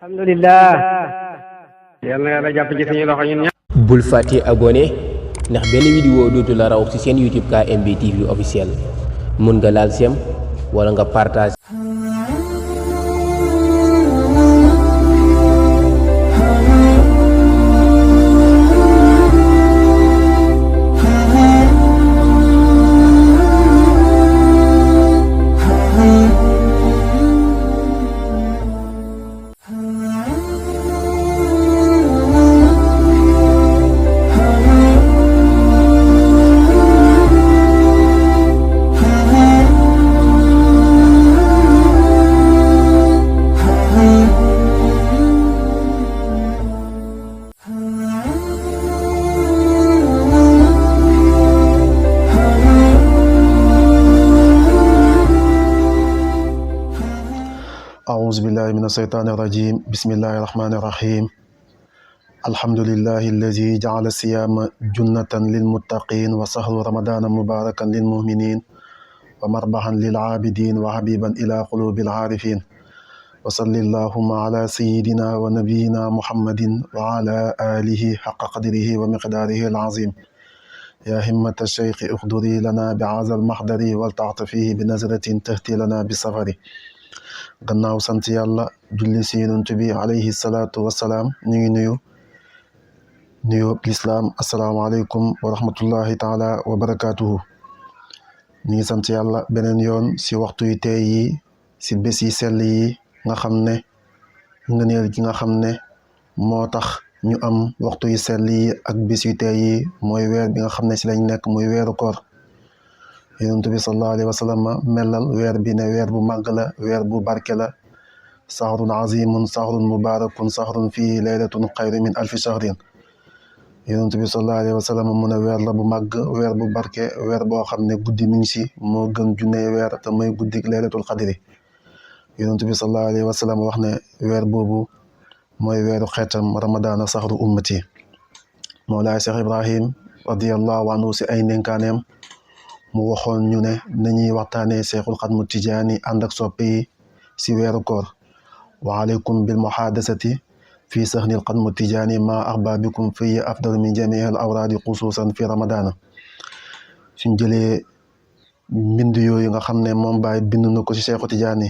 alhamdulillah. yal na yàlla jàpp ci suñu loxo ñun ñëpp. bul fàtte abonné ndax benn vidéo dootu la raw ci seen YouTube KMB TV officiel mun nga laal sem wala nga partage. أعوذ بالله من الشيطان الرجيم بسم الله الرحمن الرحيم الحمد لله الذي جعل الصيام جنة للمتقين وشهر رمضان مباركا للمؤمنين ومربحا للعابدين وحبيبا إلى قلوب العارفين وصل اللهم على سيدنا ونبينا محمد وعلى آله حق قدره ومقداره العظيم يا همة الشيخ اخضري لنا بعذا المحضر ولتعطفيه بنزرة تهتي لنا بسفر gannaaw sant yàlla julli si yonent bi alayhi salaatu wasalaam ñu ngi nuyu lislaam asalaamaaleykum wa rahmatullahi taala wa barakaatuhu. ñu ngi sant yàlla beneen yoon si waxtu yu tey yi si bés yi sell yi nga xam ne ngëneel gi nga xam ne moo tax ñu am waxtu yu sell yi ak bés yu tey yi mooy weer bi nga xam ne si lañ nekk muy weeru koor. yonent bi sallallahu alayhi wa sallam melal weer bi ne weer bu màgg la weer bu barke la sahrun azimun sahrun mubarakun sahrun fii laylatun xayru min alfi shahrin. yonent bi sallallahu alayhi wa sallam mu ne weer la bu màgg weer bu barke weer boo xam ne guddi mi ngi si moo gën junne weer te mooy guddi laylatul qadri. yonent bi sallallahu alayhi wa sallam wax ne weer boobu mooy weeru xeetam ramadana sahru ummati. Mawlaay Cheikh Ibrahim radiyallahu anhu si ay ndénkaaneem mu waxoon ñu ne nañuy waxtaanee Seexul Xadmu Tijaani ànd ak soppe yi si weeru koor wa aleykum bil muhaadasati fii sahnil Xadmu Tijaani ma ahbaabikum fii afdalu min jamii al awraadi xusuusan fi ramadana. suñ jëlee mbind yooyu nga xam ne moom Baay bind na ko si Seexu Tijaani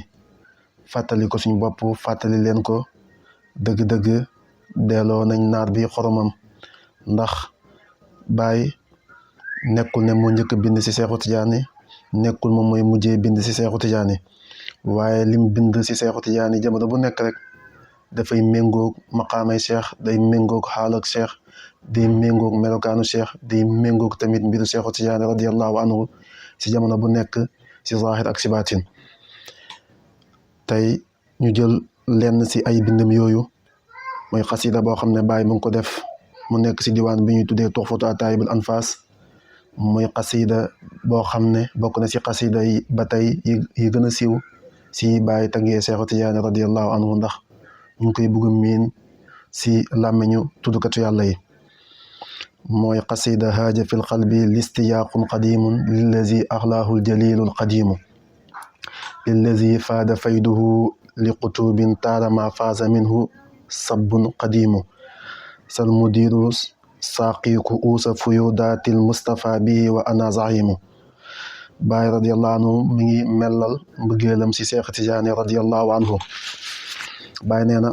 fàttali ko suñ bopp fàttali leen ko dëgg-dëgg delloo nañ naar bi xoromam ndax Baay nekkul ne moo njëkk bind si Seexu Tijaani nekkul moom mooy mujjee bind si Seexu Tijaani waaye lim bind si Seexu Tijaani jamono bu nekk rek dafay méngoog maqaamay Cheikh day méngoog xaal ak Cheikh day méngoog melokaanu Cheikh day méngoog tamit mbiru Seexu Tijaani radiyallahu anhu si jamono bu nekk si zaahir ak si baatin. tey ñu jël lenn si ay bindam yooyu mooy xasida boo xam ne Baay mu ngi ko def mu nekk si diwaan bi ñuy tuddee Tuhfatu Ataayibul Anfaas. mooy xasida boo xam ne bokk na si xasida yi ba tey yi gën a siiw si Baay tagee Seexu Tijaani radiyallahu anhu ndax ñu ngi koy bëgg miin si làmmiñu tuddukatu yàlla yi. mooy xasida haaja fil qalbi listiyaaqun qadimun lillazi axlaahu ljalilu lqadimu lillazi faada fayduhu li qutubin taarama faasa minhu sabbun qadimu sal mudiru saaqiiku uusa fuyudaatil Mustafa bihi wa ana zahimu. Baay radiyallahu anhu mi ngi mellal mbëggeelam si Seex Tijaani radiyallahu anhu. Baay nee na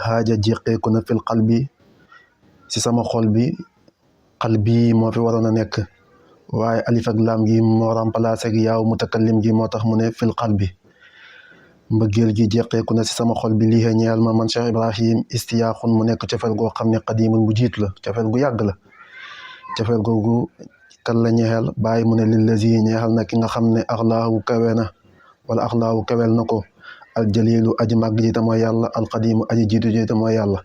xaaja jeqeeku na fil qalbi si sama xol bi qalbi moo fi waroon a nekk waaye alif ak laam gi moo remplacé ak yaaw mutakallim gi moo tax mu ne fil qalbi. mbëggeel gi jeqeeku na si sama xol bi lii ñeel ma man Cheikh Ibrahim istiyaaxun mu nekk cofeel goo xam ne qadimun bu jiitu la cofeel gu yàgg la. cofeel googu kan la ñeexel Baay mu ne lillazi ñeexal na ki nga xam ne axlaahu kawe na wala axlaahu kawel na ko aljalilu aji màgg ji te mooy yàlla alqadimu aji jiitu ji te mooy yàlla.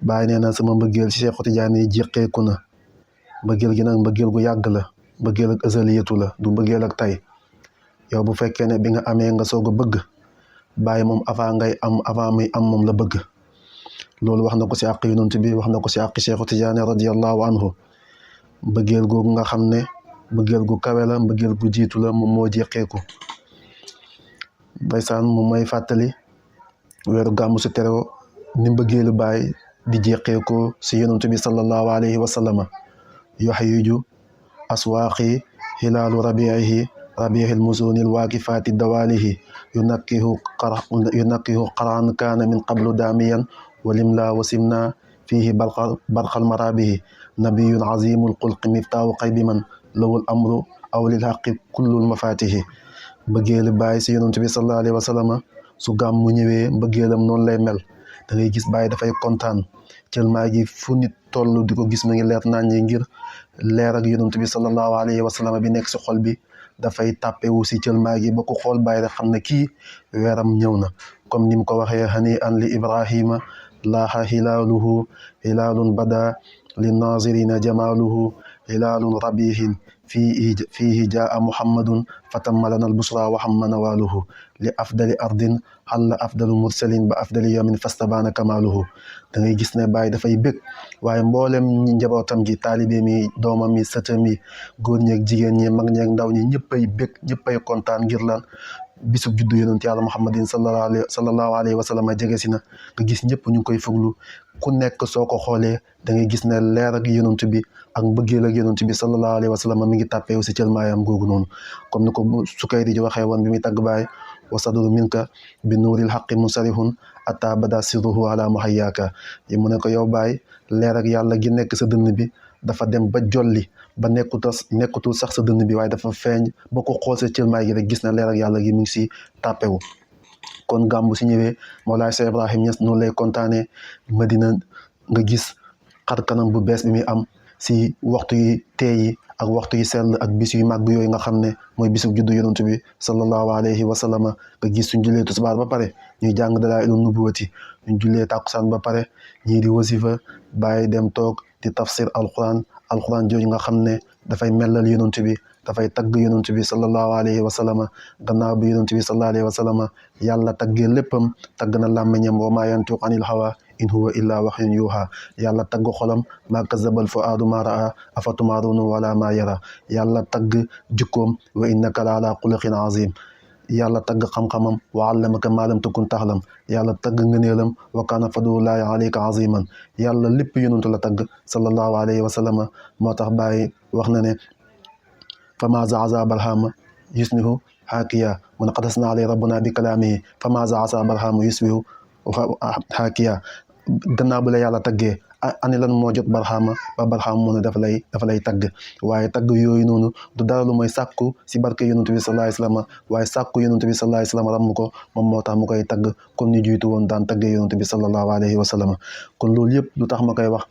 Baay nee na sama mbëggeel si Seexu Tijaani jeqeeku na mbëggeel gi nag mbëggeel gu yàgg la mbëggeel ak azaliyatu la du mbëggeel ak tey. yow bu fekkee ne bi nga amee nga soog a bëgg Baay moom avant ngay am avant muy am moom la bëgg. loolu wax na ko si àq yonent bi wax na ko si àq Seexu Tijaani radiyallahu anhu. mbëggeel googu nga xam ne mbëggeel gu kawe la mbëggeel gu jiitu la moom moo jeqeeku. baysaan moom may fàttali weeru gàmmu su teroo ni mbëggeelu baay di jeqee ko si yonent bi sallallahu alayhi wa sallama yuhayyiju aswaaqi hilaalu rabiihil musuunil waaqifaati dawaalihi yunakkihu qaraan kaana min qablu daamiyan walimla wasimna fiihi barqal maraabihi nabiyun azimul xulqi miftaahu qaybi man lawul amru aw lil haqqi kullul mafaatihi mbëggeelu baay si yonent bi sallallahu alayhi wa sallama su gàmmu ñëwee mbëggeelam noonu lay mel da ngay gis baay dafay kontaan cëlmaa gi fu nit toll di ko gis ma ngi leer naan ñi ngir leer ak yonent bi sallallahu alayhi wa sallam bi nekk si xol bi dafay tàppewu si cëlmaa gi ba ko xool baay rek xam ne kii weeram ñëw na comme ni mu ko waxee hani an li ibrahima laaha hilaalun bada li nazirina jamaaluhu hilaalun rabihin fiihi jaa muhammadun fatammalana albusra wa hamma nawaaluhu li afdali ardin xalla afdalu mursalin ba afdali yawmin fastabaana kamaaluhu da ngay gis ne baay dafay bég waaye mboolem njabootam gi taalibe mi doomam mi sëtam mi góor ñeeg jigéen ñi mag ñeeg ndaw ñi ñëppay bég ñëppay kontaan ngir lan bisub juddu yonent yàlla muhammadin sallallahu alayhi wa sallam jege si na nga gis ñëpp ñu ngi koy fuglu ku nekk soo ko xoolee da ngay gis ne leer ak yonent bi ak mbëggeel ak yonent bi sallallahu alayhi wa sallam mi ngi tàppeewu si cëlmaayam googu noonu comme ni ko Sukayri di waxee woon bi muy tagg baay wa sadru minka bi nuuril haqqi munsarihun atta bada sirruhu ala muhayyaaka yi mu ne ko yow baay leer ak yàlla gi nekk sa dënn bi dafa dem ba jolli ba nekkutul sax sa dënn bi waaye dafa feeñ ba ko xool sa cëlmaay gi rek gis na leer ak yàlla gi mu ngi si tàppewu kon gàmmu si ñëwee Mawlaay Cheikh Ibrahim Niass noonu lay kontaanee Madina nga gis xar kanam bu bees bi muy am si waxtu yi tee yi ak waxtu yi sell ak bis yu màgg yooyu nga xam ne mooy bisu juddu yonent bi sallallahu alayhi wa sallam nga gis suñ jullee tisbaar ba pare ñuy jàng dalaa'ilun nubuwwati ñu jullee tàkkusaan ba pare ñii di wasifa bàyyi dem toog di tafsir alquran jooju nga xam ne dafay mellal yonent bi dafay tagg yonent bi sallallahu alayhi wa sallam gannaaw bi yonent bi sallallahu alayhi wa sallam yàlla taggee léppam tagg na làmmiñam wa maa yantiqu anil hawa in huwa illa wahyun yuha yàlla tagg xolam maa kazabal fuaadu maa raa afatumaaruna wala maa yara yàlla tagg jikkoom wa innaka la ala xuluqin azim yàlla tagg xam-xamam wa allamaka maa lam takun taxlam yàlla tagg ngëneelam wa kaana fadlullahi alayka aziman yàlla lépp yonent la tagg sallallahu alayhi wa sallam moo tax Baay wax na ne fama zaza barhama yusnihu hakiya mun qadasna alay rabbuna bi kalaamihi fama zaza barhama yusnihu hakiya gannaaw bu la yàlla taggee ani lan moo jot barxaama ba barxaama mu ne dafa lay tagg waaye tagg yooyu noonu du dara lu mooy sàkku si barke yonent bi sallallahu alayhi wasallam waaye sàkku yonent bi sallallahu alayhi wasallam ram ko moom moo tax mu koy tagg comme ni jiitu woon daan taggee yonent bi sallallahu alayhi wasallam kon loolu yëpp lu tax ma koy wax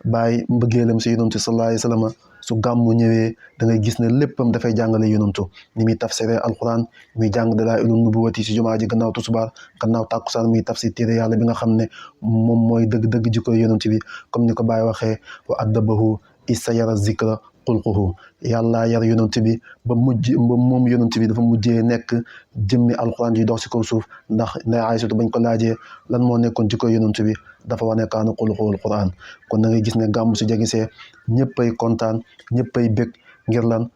Baay mbëggeelam si yonent bi sallallahu alayhi wasallam su gàmmu ñëwee da ngay gis ne léppam dafay jàngale yonantu ni muy tafsiree alquran muy jàng dalaa'ilun nubuwwati si jumaa ji gannaaw tusubaar gannaaw tàkkusaan muy tafsir téere yàlla bi nga xam ne moom mooy dëgg-dëgg jikko yonent bi comme ni ko Baay waxee wa addabahu isa yara zikra xulquhu yàlla yar yonent bi ba moom yonent bi dafa mujjee nekk jëmmi alquran yi dox si kaw suuf ndax Ndey Aysatu bañ ko laajee lan moo nekkoon jikko yonent bi dafa wane kaana xuluquhul quran kon da ngay gis ne gàmmu su jegisee ñëppay kontaan ñëppay bég ngir lan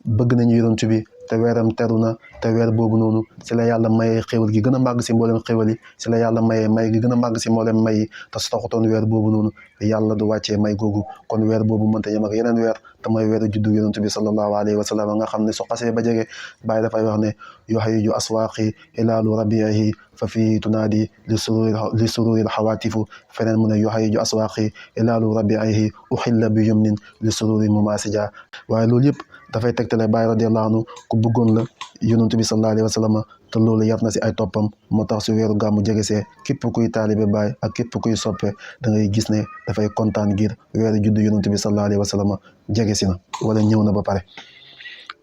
bëgg nañu yonent bi te weeram teru na te weer boobu noonu si la yàlla mayee xéwal gi gën a màgg si mboolem xéwal yi si la yàlla mayee may gi gën a màgg si mboolem may yi te su taxutoon weer boobu noonu yàlla du wàccee may googu kon weer boobu mënta yem ak yeneen weer te mooy weeru juddu yonent bi sallallahu alayhi wa sallam nga xam ne su xasee ba jege Baay dafay wax ne yuhayyiju aswaaqi hilaalu rabiihi fa fii tunaadi li sururil xawaatifu feneen mu ne yuhayyiju aswaaqi hilaalu rabiihi uxilla bi yumnin li sururi mumaasija waaye loolu yëpp dafay tegtale Baay radiyallahu anhu ku bëggoon la yonent bi sallallahu alayhi wa sallam te loolu yar na si ay toppam moo tax su weeru gàmmu jegesee képp kuy taalibe Baay ak képp kuy soppe da ngay gis ne dafay kontaan ngir weeru juddu yonent bi sallallahu alayhi wa sallam jegesi na wala ñëw na ba pare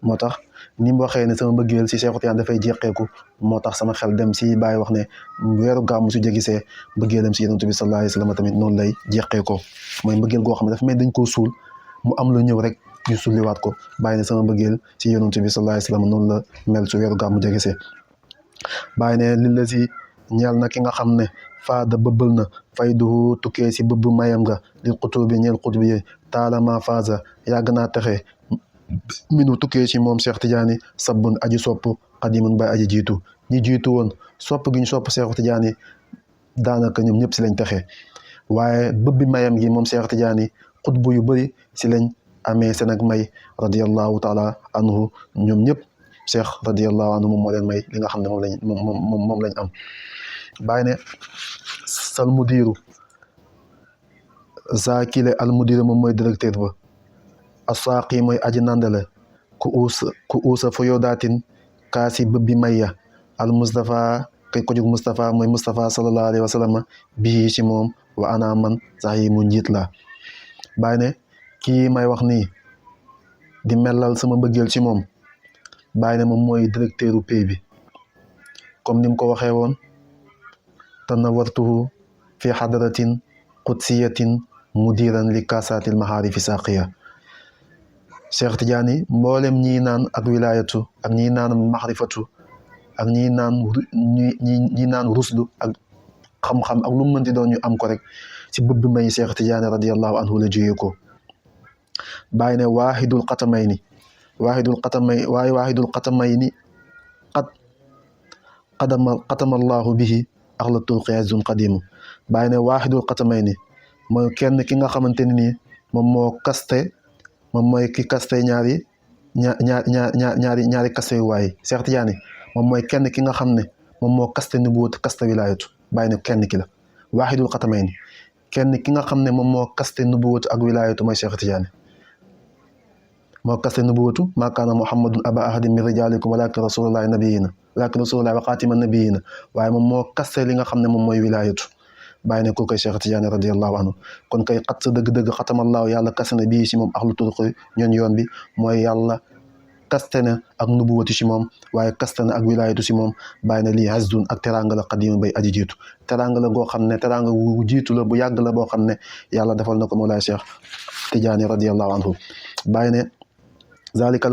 moo tax ni mu waxee ne sama mbëggeel si Seexu Tijaan dafay jeqeeku moo tax sama xel dem si Baay wax ne weeru gàmmu su jegisee mbëggeelam si yonent bi sallallahu alayhi wa sallam tamit noonu lay jeqeekoo mooy mbëggeel goo xam ne dafa mel dañ koo suul mu am lu ñëw rek ñu sulliwaat ko Baay ne sama mbëggeel si yonent bi sallallahu alayhi wa sallam noonu la mel su weeru gàmmu jegisee Baay ne li la si ñeel na ki nga xam ne faada bëbbal na fayduhu tukkee si bëbb mayam nga li xutu bi ñeel xut bi taalama faasa yàgg naa texe minu tukkee si moom Cheikh Tidiane sabbun aji sopp xadimun Baay aji jiitu ñi jiitu woon sopp gi ñu sopp Cheikh Tidiane daanaka ñoom ñëpp si lañ texee waaye bëbbi mayam gi moom Cheikh Tidiane xutbu yu bëri si lañ amee seen ak may radiallahu taala anhu ñoom ñëpp Cheikh radiallahu anhu moom moo leen may li nga xam ne moom lañ am bàyyi ne sal mudiru zakile al mudiru moom mooy directeur ba asaaqi mooy aji nandale ku uusa fo yoodaatin kaasi bëbbi mayya al Mustafa kay ko jóg Mustafa mooy Mustafa sallallahu alayhi wa sallam bii ci moom wa ana man sax yi mu njiit la bàyyi ne kii may wax nii di melal sama mbëggeel ci moom bàyyi ne moom mooy directeur u pays bi comme ni mu ko waxee woon tanawartuhu fi xadaratin qudsiyatin mudiran li kaasaatil mahaarifi saaqiya Cheikh Tidiane mboolem ñii naan ak wilayatu ak ñii naan maxrifatu ak ñii naan ruslu ak xam-xam ak lu mu mënti doon ñu am ko rek si bëbb may Cheikh Tidiane radiallahu anhu la jógee ko bàyyi ne waahidul xatamayni xatamallahu bihi axlatul qiyaazun qadimu bàyyi ne waahidul xatamayni mooy kenn ki nga xamante ne nii moom mooy ki kaste ñaari kaste yu waay Cheikh Tidiane moom mooy kenn ki nga xam ne moom moo kaste nubuwat kaste wilaayatu bàyyi ne kenn ki la waahidul xatamayni kenn ki nga xam ne moom moo kaste nubuwat ak wilaayatu mooy Cheikh Tidiane moo kaste nubuwatu maa kaana muhammadun aba ahadin min rijalikum walakin rasulullahi nabiyina walakin rasulullahi wa xaatima nabiyina waaye moom moo kaste li nga xam ne moom mooy wilaayatu bàyyi ne ko koy Cheikh Tidiane radiallahu anhu kon kay xat sa dëgg-dëgg xatamallaahu yàlla kaste na bii si moom axlu turqi ñoon yoon bi mooy yàlla kaste na ak nubuwatu si moom waaye kaste na ak wilaayatu si moom bàyyi ne lii hasdun ak teranga la xadima bay aji jiitu teranga la goo xam ne teranga wu jiitu la bu yàgg la boo xam ne yàlla defal na ko moolaay Cheikh Tidiane radiallahu anhu bàyyi ne zalika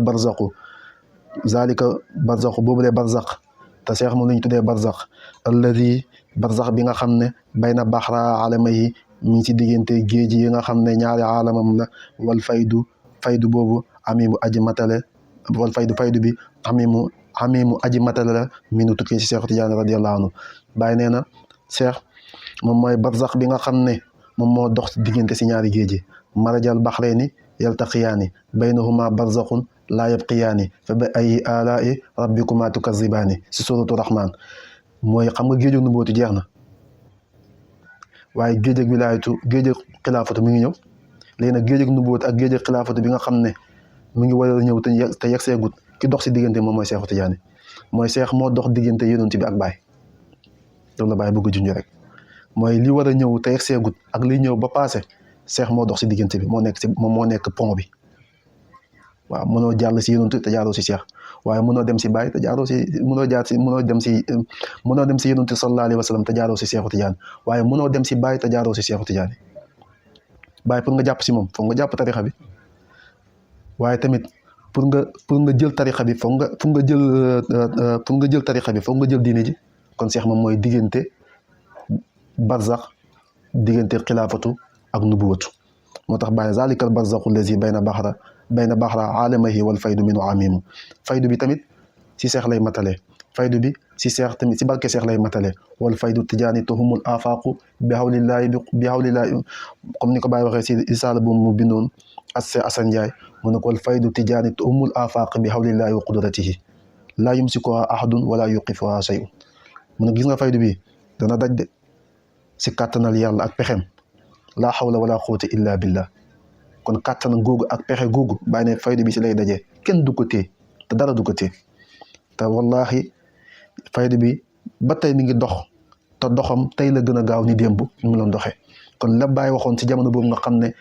barzaqu boobule barzaq te Cheikh moom la ñu tuddee barzaq alladi barzaq bi nga xam ne bayna baxra alama yi mi ngi ci diggante géej yi nga xam ne ñaari alamam la wal faydu boobu amimu aji matale wal faydu bi amimu aji matale la mi nu tukkee ci Cheikh Tidiane radiallahu anhu bàyyi nee na Cheikh moom mooy barzaq bi nga xam ne moom moo dox ci diggante si ñaari géej yi marajal baxrayni yaltaqiyaani baynahuma barzaqun laa yabqiyaani fa bi ay alaa'i rabbikuma tukazibaani si suratu rahman mooy xam nga géeju nubuwatu jeex na waaye géej ak wilaayatu géej ak xilaafatu mi ngi ñëw léegi nag géej ak nubuwatu ak géej ak xilaafatu bi nga xam ne mi ngi war a ñëw te yegg seegut ki dox si diggante moom mooy Cheikh Tidiane mooy Cheikh moo dox diggante yonent bi ak Baay loolu la Baay bëgg junj rek mooy li war a ñëw te yegg seegut ak li ñëw ba passé Cheikh moo dox si diggante bi moo nekk pont bi waaw mënoo jàll si yonent te jaaroo si Cheikh waaye mënoo dem si Baay te jaaroo si mënoo dem si yonent sallallahu alayhi wa sallam te jaaroo si Cheikh Tidiane waaye mënoo dem si Baay te jaaroo si Cheikh Tidiane Baay pour nga jàpp si moom foog nga jàpp tarixa bi waaye tamit pour nga jël tarixa bi foog nga jël tarixa bi foog nga jël diine ji kon Cheikh moom mooy diggante barzax diggante xilaafatu ak nubuwatu moo tax bàyyi zalikal barzaqu lazi bayna baxra alamahi wal faydu minu amimu faydu bi tamit si Cheikh lay matale faydu bi si Cheikh tamit si barke Cheikh lay matale wal faydu tijaani tuhumul afaqu bi hawlillahi comme ni ko Baye waxee si isaala bu mu bindoon Assane Ndiaye mu ne ko wal faydu tijaani tuhumul afaq bi hawlillahi wa qudratihi laa yumsikuha ahadun wala yuqifuha shay'un mu ne gis nga faydu bi dana daj de si kàttanal yàlla ak pexem laa hawla wala quwwata illa billah kon kàttan googu ak pexe googu bàyyi ne faydu bi si lay dajee kenn du ko téye te dara du ko téye te wallahi faydu bi ba tey mi ngi dox te doxam tey la gën a gaaw ni démb ñu mu doon doxee kon la Baye waxoon si jamono boobu nga xam ne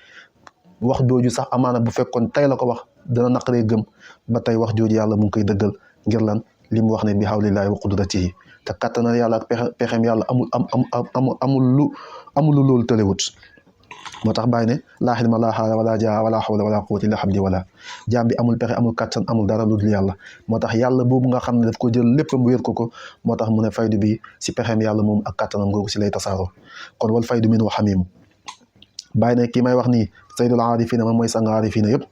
wax jooju sax amaana bu fekkoon tey la ko wax dana naqaree gëm ba tey wax jooju yàlla mu ngi koy dëggal ngir lan li mu wax ne bi hawlillahi wa qudratihi te kàttanal yàlla ak pexem yàlla amul lu loolu tëlewut moo tax Baye ne laa xilma laa xaala wala jaa wala xawla wala quwwata illa xabdi wala jaam bi amul pexe amul kàttan amul dara lu dul yàlla moo tax yàlla boobu nga xam ne daf ko jël léppam wér ko moo tax mu ne faydu bi si pexeem yàlla moom ak kàttanam googu si lay tasaaroo kon wal faydu min wa xamimu Baye ne kii may wax nii saydul aarifina moom mooy sang aarifina yëpp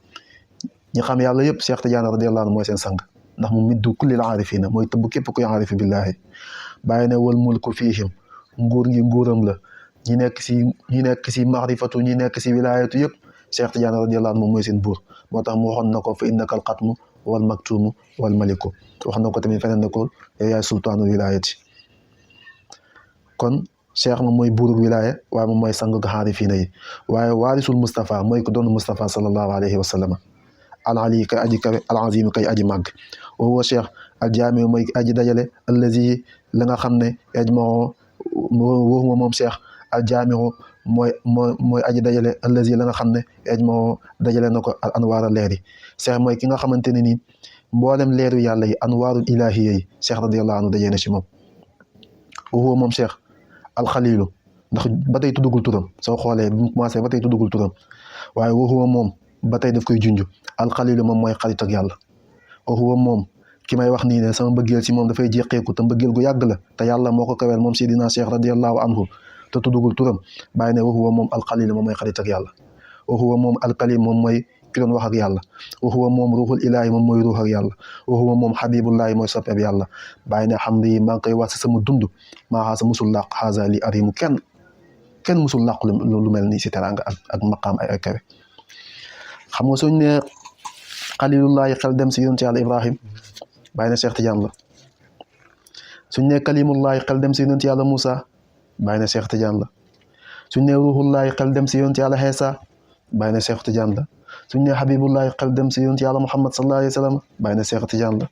ñi xam yàlla yëpp Cheikh Tidiane radiyallahu anhu mooy seen sang ndax mu middu kullil aarifina mooy tëbb képp kuy aarifi billahi Baye ne wal mulku fihim nguur gi nguuram la ñi nekk si maarifatu ñi nekk si wilaayatu yëpp Cheikh Tidiane radiyallahu anhu moom mooy seen buur moo tax mu waxoon na ko fa innaka alxatmu wal maktumu wal maliku wax na ko tamit feneen ne ko yow yaay sultaanu wilaayati kon cheikh moom mooy buurug wilaaya waaye moom mooy sang xaarifiina yi waaye waarisul Moustapha mooy ko doon Moustapha sallallahu alayhi wa sallam al ali kay aji kawe al azim kay aji màgg wa huwa cheikh al jaami mooy aji dajale allazi la nga xam ne ajmao waxuma moom cheikh al jaamiu mooy aji dajale allazi la nga xam ne ajmao dajale na ko al anwaara leer yi cheikh mooy ki nga xamante ne nii mboolem leeru yàlla yi anwaarul ilaahiya yi cheikh radiyallahu anhu dajee na ci moom wa huwa moom cheikh alxalilu ndax ba tey tuddugul turam soo xoolee bi mu commencé ba tey tuddugul turam waaye wa huwa moom ba tey daf koy junj alxalilu moom mooy xarit ak yàlla wa huwa moom ki may wax nii ne sama mbëggeel si moom dafay jeqeeku te mbëggeel gu yàgg la te yàlla moo ko kaweel moom Seydina Cheikh radiyallahu anhu te tuddugul turam bàyyi ne wa huwa moom alxalilu moom mooy xarit ak yàlla wa huwa moom alkalim moom mooy ki doon wax ak yàlla wa huwa moom ruuxul ilaahi moom mooy ruux ak yàlla wa huwa moom xabibullahi mooy soppeeb yàlla bàyyi ne xam maa ngi koy wax si sama dund maa xaasa musul làq xaasa li arimu kenn musul làq lu mel nii si teraanga ak maqaam ay kawe xam nga suñ ne xalilullahi xel dem si yonent yàlla Ibrahim bàyyi ne Cheikh Tidiane la suñ ne kalimullahi xel dem si yonent yàlla Moussa bàyyi ne Cheikh Tidiane la suñ ne ruuxullahi xel dem si yonent yàlla Xeesa bàyyi ne Cheikh Tidiane la suñ ne Habibullahi xel dem si yonent yàlla Muhammad sallallahu alayhi wa sallam bàyyi ne Cheikh Tidiane la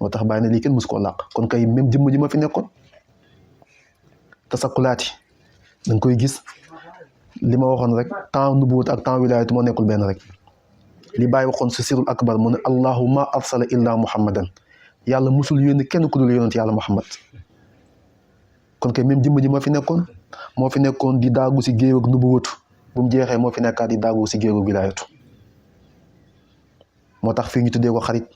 moo tax bàyyi ne lii kenn mus koo làq kon kay même jëmm ji ma fi nekkoon tasakulaati da nga koy gis li ma waxoon rek temps nubuwut ak temps wilaayatu moo nekkul benn rek li bàyyi waxoon si sirul akbar mu ne allahumma arsala illa muhammadan yàlla musul yónni kenn ku dul yonent yàlla Muhammad kon kay même jëmm ji ma fi nekkoon moo fi nekkoon di daagu si géew ak nubuwatu bu mu jeexee moo fi nekkaat di daagu si géew ak wilaayatu moo tax fii ñu tuddee ko xarit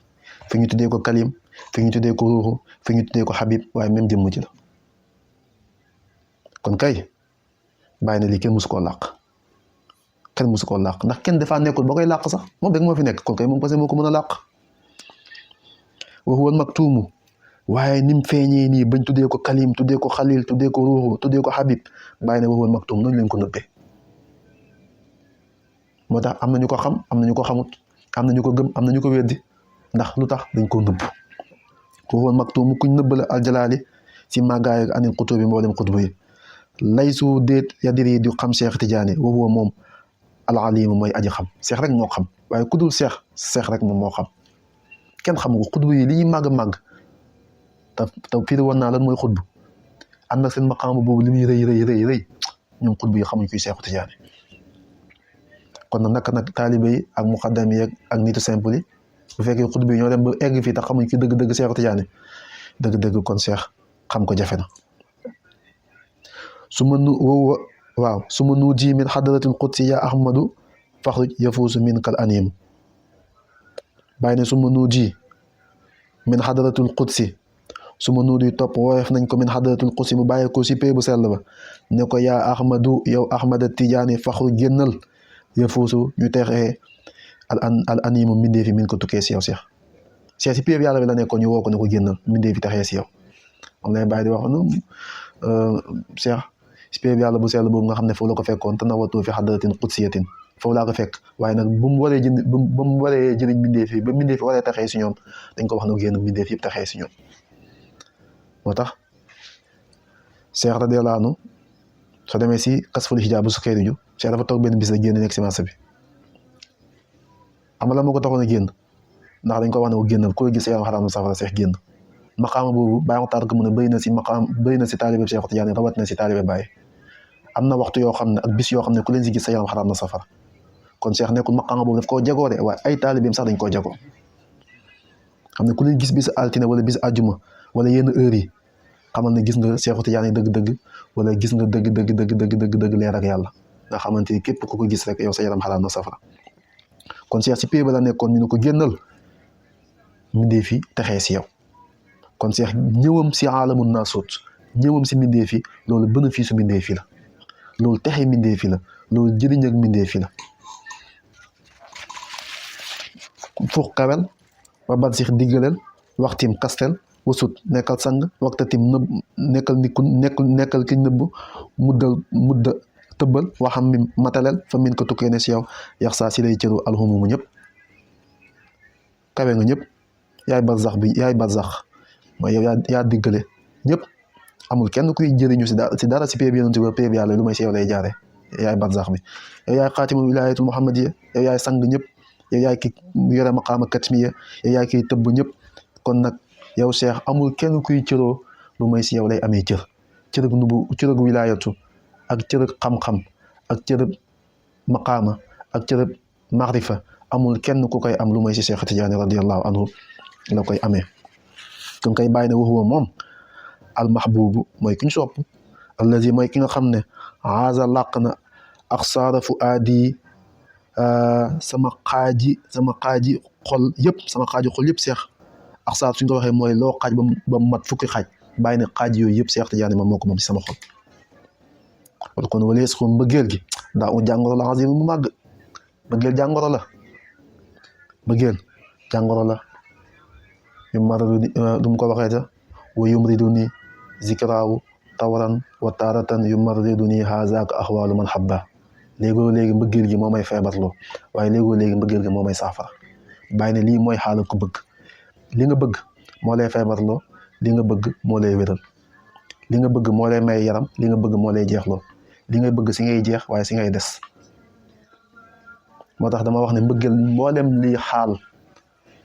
fii ñu tuddee ko kalim fii ñu tuddee ko ruuxu fii ñu tuddee ko xabib waaye même jëmm ji la kon kay bàyyi na lii kenn musu koo làq kenn musu koo làq ndax kenn dafaa nekkul ba koy làq sax moom rek moo fi nekk kon kay moom kese moo ko mën a làq wa huwa maktuumu waaye ni mu feeñee nii bañ tuddee ko kalim tuddee ko xalil tuddee ko ruuxu tuddee ko xabib bàyyi na wa huwa maktuum noonu leen ko nëbbee moo tax am na ñu ko xam am na ñu ko xamut am na ñu ko gëm am na ñu ko weddi ndax lu tax dañ koo nëbb wa huwa maktuum kuñ nëbb la aljalaali si màggaay ak anil xutubi mboolem xutbu yi laysu déet yadiri di xam Cheikh Tidiane wa huwa moom alalimu mooy aji xam Cheikh rek moo xam waaye ku dul Cheikh rek moom moo xam kenn xamu ko xutbu yi li ñuy màgg-màgg te firi woon naa lan mooy xutbu ànd ak seen maqaama boobu li muy rëy ñoom xutbu yi xamuñ kuy Cheikh Tidiane kon nag taalibe yi ak muqaddam yi ak nitu simple yi bu fekkee xutbu yi ñoo dem ba egg fii te xamuñ ki dëgg-dëgg Cheikh Tidiane dëgg-dëgg kon Cheikh xam ko jafe na su ma nuuji min xadaratil qudsi ya ahmadu faxruj yafuusu min kal anim bàyyi ne su ma nuuji min xadaratul qudsi su ma nuuji topp woyof nañ ko min xadaratul qudsi mu bàyyi ko si pee bu sell ba ne ko yaa ahmadu yow ahmada tijaani faxruj génnal yafuusu ñu texee al animu mbindee fi min ko tukkee si yow Cheikh si pee yàlla bi la nekkoon ñu woo ko ne ko génnal mbindee fi texee si yow moom lay bàyyi di wax Cheikh si pee yàlla bu sell boobu nga xam ne foofu la ko fekkoon te nawatu fi xadaratin qudsiyatin foofu laa ko fekk waaye nag bu mu waree jëriñ mbindee fi ba mbindee fi waree taxee si ñoom dañ ko wax ne génn mbindee fi yëpp taxee si ñoom moo tax Cheikh radiyallahu anhu soo demee si kasful hijaab bu sukkee ju Cheikh dafa toog benn bis la génn nekk si marché bi am la moo ko taxoon a génn ndax dañ ko wax ne ko génnal ku la gis sa yaram xaraam na safara Cheikh génn maqaama boobu bàyyi ko taar ko mu ne bëri na si taalibe Cheikh Tidiane rawat na si taalibe Baye am na waxtu yoo xam ne ak bis yoo xam ne ku leen si gis sa yaram xaraam na safara kon Cheikh nekkul maqaama boobu daf koo jagoo de waaye ay taalibeem sax dañ koo jagoo xam ne ku leen gis bis altine wala bis àjjuma wala yenn heure yi xamal ne gis nga Cheikh Tidiane dëgg-dëgg wala gis nga dëgg leer ak yàlla nga xamante ni képp ku ko gis rek yow sa yaram xaraam na safara kon Cheikh si pay ba la nekkoon ñu ne ko génnal mbindee fi texee si yow kon Cheikh ñëwam si aalamun naasut ñëwam si mbindee fi loolu bénéfice su mbindee fi la loolu texe mbindee fi la loolu jëriñ ak mbindee fi la fux kawel ba bat six diggaleel waxtim kastel wasut nekkal sang waxtatim nëbb nekkal ki nëbb mudda tëbbal waxam mi matalel fa min ko tukkee ne si yow yax saa si lay cëru alxumumu ñëpp kawe nga ñëpp yaay barzax mooy yow yaa diggale ñëpp amul kenn kuy jëriñu si dara si péeb yonent bi péeb yàlla lu may si yow lay jaare yaay barzax bi yow yaay xaatimul wilaayatul muhammadiya yow yaay sang ñëpp yow yaay ki yore maqaama katmiya yow yaay kiy tëbb ñëpp kon nag yow Cheikh amul kenn kuy cëroo lu may si yow lay amee cërëg wilaayatu ak cërëg xam-xam ak cërëg maqaama ak cërëg maarifa amul kenn ku koy am lu may si Cheikh Tidiane radiallahu anhu la koy amee kon koy bàyyi ne waxuwa moom almahbubu mooy ki ñu sopp allazi mooy ki nga xam ne aaza làq na ak saara fu aadi sama xaaji xol yëpp Cheikh ak saar suñ ko waxee mooy loo xaaj ba mat fukki xaaj bàyyi ne xaaj yooyu yëpp Cheikh Tidiane moom moo ko moom si sama xol wala kon walees ko mbëggeel gi daa u jàngoro la azim mu màgg mbëggeel jàngoro la yu maradu ni du mu ko waxee ta wa yumridu ni zikraawu tawran wa taaratan yu marridu ni hazaaka axwaalu man habba léegi mbëggeel gi moo may feebarloo waaye léegi mbëggeel gi moo may saafara bàyyi ne lii mooy xaala ku bëgg li nga bëgg moo lay feebarloo li nga bëgg moo lay wéral li nga bëgg moo lay may yaram li nga bëgg moo lay jeexloo li nga bëgg si ngay jeex waaye si ngay des moo tax dama wax ne mbëggeel mboolem lii xaal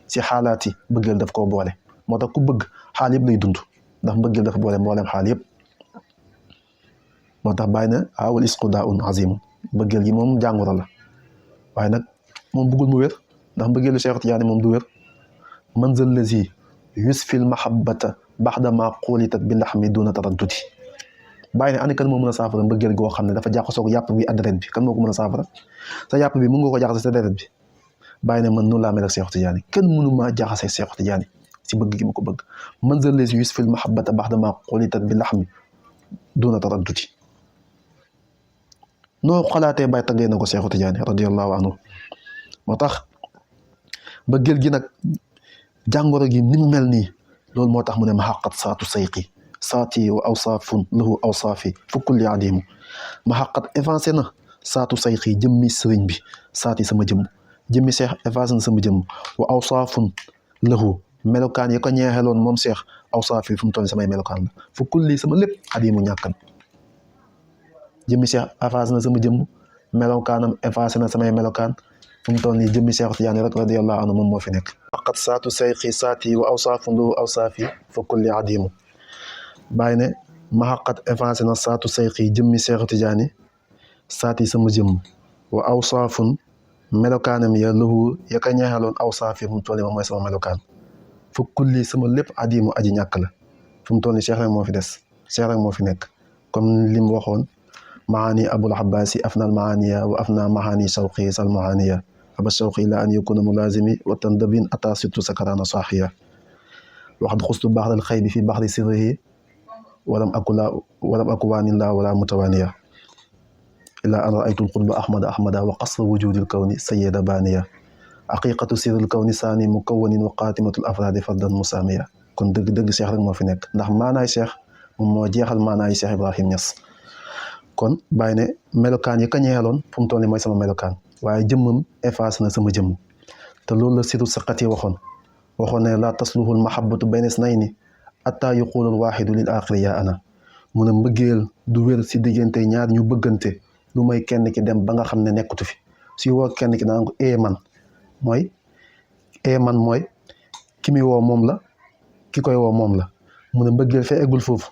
si xaalaat yi mbëggeel daf koo boole moo tax ku bëgg xaal yëpp lay dund ndax mbëggeel dafa boole mboolem xaal yëpp moo tax bàyyi na awal isqu daa un azim mbëggeel gi moom jàngoro la waaye nag moom bëggul mu wér ndax mbëggeelu Cheikh Tidiane moom du wér man zal lazi yusfil mahabbata baxda ma xulitat bi laxmi duna taraddudi bàyyi ne ani kan moo mën a saafara mbëggeel goo xam ne dafa jaxasoo yàpp bi ak deret bi kan moo ko mën a saafara sa yàpp bi mën nga ko jaxase sa deret bi bàyyi ne man noonu laa mel ak Cheikh Tidiane kenn mënu maa jaxase Cheikh Tidiane si bëgg gi ma ko bëgg man zal lazi yusfil mahabbata baxda ma xulitat bi laxmi duna taraddudi noo xalaatee bàyyi taggee na ko Cheikh Tidiane radiyallahu anhu moo tax mbëggeel gi nag jàngoro gi ni mu mel nii loolu moo tax mu ne ma xaqat saatu sayqi saati wa awsaafun lahu awsaafi fu kulli adimu ma xaqat avancé na saatu sayqi jëmmi sëriñ bi saati sama jëmm jëmmi Cheikh avancé na sama jëmm wa awsaafun lahu melokaan yi ko ñeexeloon moom Cheikh awsaafi fu mu toll samay melokaan la fu kulli sama lépp adimu ñàkkan jëmmi Cheikh avancé na sama jëmm melokaanam avancé na samay melokaan fu mu toll nii jëmmi Cheikh Tidiane rek radiyallahu anhu moom moo fi nekk faqat saatu sayqi saati wa awsaafun lahu awsaafi fa kulli adimu bàyyi ne ma xaqat avancé na saatu sayqi jëmmi Cheikh Tidiane saati sama jëmm wa awsaafun melokaanam ya lahu ya ka ñeexaloon awsaafi fu mu toll nii moom mooy sama melokaan fa kulli sama lépp adimu aji ñàkk la fu mu toll nii Cheikh rek moo fi des Cheikh rek moo fi nekk comme li mu waxoon maani abul abbasi afna al maaniya wa afna mahani shawqi sal mahaniya aba shawqi ila an yakuna mulazimi wa tandabin ata sittu sakarana saaxiya waxad xustu baxdal xaybi fi baxri sirrihi walam aku waanillah wala mutawaniya ila an raaytu lqutba ahmada wa qasra wujudi lkawni sayida baniya aqiqatu sirri lkawni saani mukawanin wa qatimatu l afradi fardan musamiya kon dëgg Cheikh rek moo fi nekk ndax maanaay Cheikh moom moo jeexal maanaay Cheikh Ibrahim Niass kon bàyyi ne melokaan yi ka ñeexaloon fu mu toll nii mooy sama melokaan waaye jëmmam effacé na sama jëmm te loolu la siru saqati waxoon ne laa tasluhul mahabbatu bayna isnayni atta yuqulul waaxidu lil aaxiri yaa ana mu ne mbëggeel du wér si diggante ñaar ñu bëggante lu may kenn ki dem ba nga xam ne nekkutu fi si woo kenn ki naan ko man mooy ki muy woo moom la ki koy woo moom la mu ne mbëggeel fee eggul foofu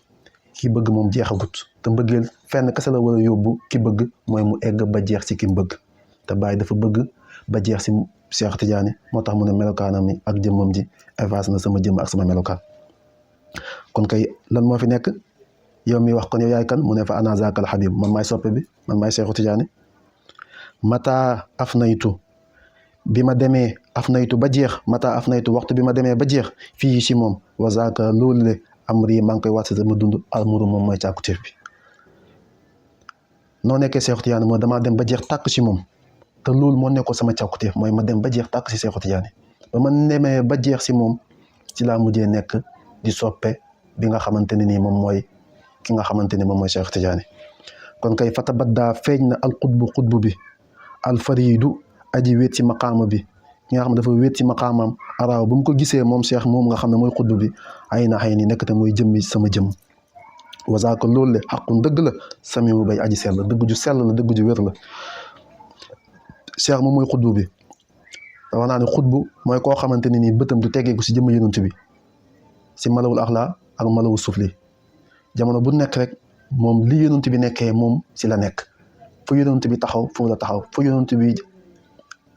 ki bëgg moom jeexagut te mbëggeel fenn kese la war a yóbbu ki bëgg mooy mu egg ba jeex ci ki mu bëgg te Baye dafa bëgg ba jeex si Cheikh Tidiane moo tax mu ne melokaanam mi ak jëmmam ji effacé na sama jëmm ak sama melokaan kon kay lan moo fi nekk yow mi wax kon yow yaay kan mu ne fa ana zaakal habib man maay soppe bi man maay Cheikh Tidiane mata afnaytu bi ma demee afnaytu ba jeex mata afnaytu waxtu bi ma demee ba jeex fii si moom wa zaaka loolu le amri maa ngi koy wàcc sama dund almuru moom mooy càkkutéef bi noo nekkee Cheikh Tidiane moo damaa dem ba jeex tàkk si moom te loolu moo nekkoon sama càkkutéef mooy ma dem ba jeex tàkk si Cheikh Tidiane ba ma demee ba jeex si moom ci laa mujjee nekk di soppe bi nga xamante ne nii moom mooy ki nga xamante ni moom mooy Cheikh Tidiane. kon kay fatabadda feeñ na al xutbu bi al faridu aji wéet ci maqaama bi ki nga xam ne dafa wéet ci maqaamam araaw bu mu ko gisee moom Cheikh moom nga xam ne mooy xutbu bi ay na xëy ni nekk te mooy jëmmi sama jëm wazaaka loolu le xaqun dëgg la samimu bay aji sell dëgg ju sell la dëgg ju wér la. Cheikh moom mooy xutbu bi wax naa ne xutbu mooy koo xamante ne nii bëtam du teggeeku si jëmm yonent bi si malawul axlaa ak malawul sufli jamono bu nekk rek moom li yonent bi nekkee moom si la nekk fu yonent bi taxaw foofu la taxaw fu yonent bi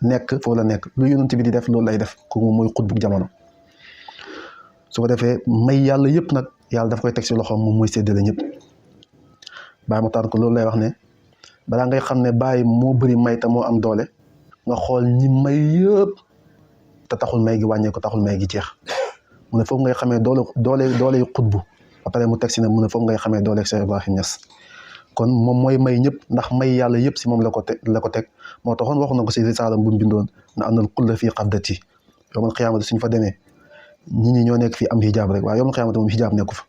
nekk foofu la nekk lu yonent bi di def loolu lay def ko moom mooy xutbu jamono. su ko defee may yàlla yëpp nag yàlla daf koy teg si loxoom moom mooy séddale ñëpp. Baye Makhtar ko loolu lay wax ne balaa ngay xam ne Baye moo bëri may te moo am doole nga xool ñi may yëpp te taxul may gi wàññeeku taxul may gi jeex mu ne foofu ngay xamee doole yu xutbu ba pare mu teg si ne mu ne foofu ngay xamee dooleeg Cheikh Ibrahim Niass. kon moom mooy may ñëpp ndax may yàlla yëpp si moom la ko teg moo taxoon waxu na ko si risaalam bu mu bindoon na anal kulla fii qabdati yawmal qiyaamati suñ fa demee nit ñi ñoo nekk fii am hijab rek waaye yawmal qiyaamati moom hijab nekku fa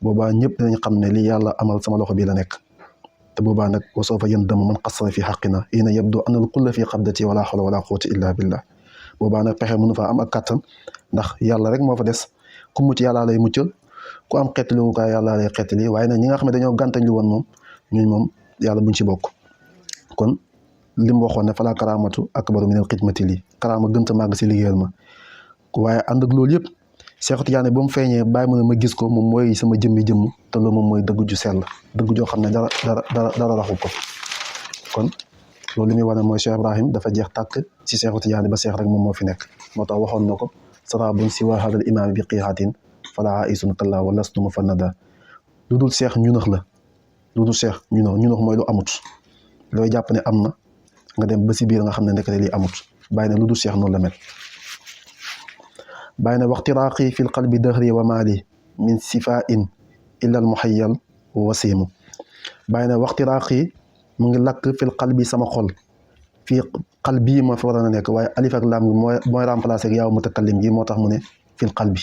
boobaa ñëpp dinañ xam ne li yàlla amal sama loxo bii la nekk te boobaa nag wa sawfa yandamu man qassara fi xaqina ina yabdu anal kulla fii qabdati wala hawla wala quwwata illa billah boobaa nag pexe mënu faa am ak kattan ndax yàlla rek moo fa des ku mucc yàllaa lay muccal ku am xeetali wu kaay yàllaa lay xeetali waaye nag ñi nga xam ne dañoo gàntañ lu woon moom ñun moom yàlla buñ ci bokk. kon li mu waxoon ne falaa karaamatu akbaru minal xidmati lii karaama gënta màgg si liggéeyal ma waaye ànd ak loolu yëpp Cheikh Tidiane ba mu feeñee bàyyi mu ne ma gis ko moom mooy sama jëmmi jëmm te loolu moom mooy dëgg ju sell dëgg joo xam ne dara raxu ko. kon loolu li muy wane mooy Cheikh Ibrahim dafa jeex tàkk si Cheikh Tidiane ba Cheikh rek moom moo fi nekk moo tax waxoon na ko sarabun siwa hadal imaam bi qiixaatin falaa aisun kallaa wa lastu mufannada lu dul Cheikh ñunax la lu dul Cheikh ñunax mooy lu amut looy jàpp ne am na nga dem ba si biir nga xam ne ndekete lii amut bàyyi ne lu dul Cheikh noonu la mel. bàyyi ne waxtiraaqi fil qalbi dahri wa maali min sifain illa al muhayyal wasimu bàyyi ne waxtiraaqi mu ngi lakk fil qalbi sama xol fii qalbi moo fi war a nekk waaye alif ak laam gi mooy remplacé ak yaaw mutakallim gi moo tax mu ne fil qalbi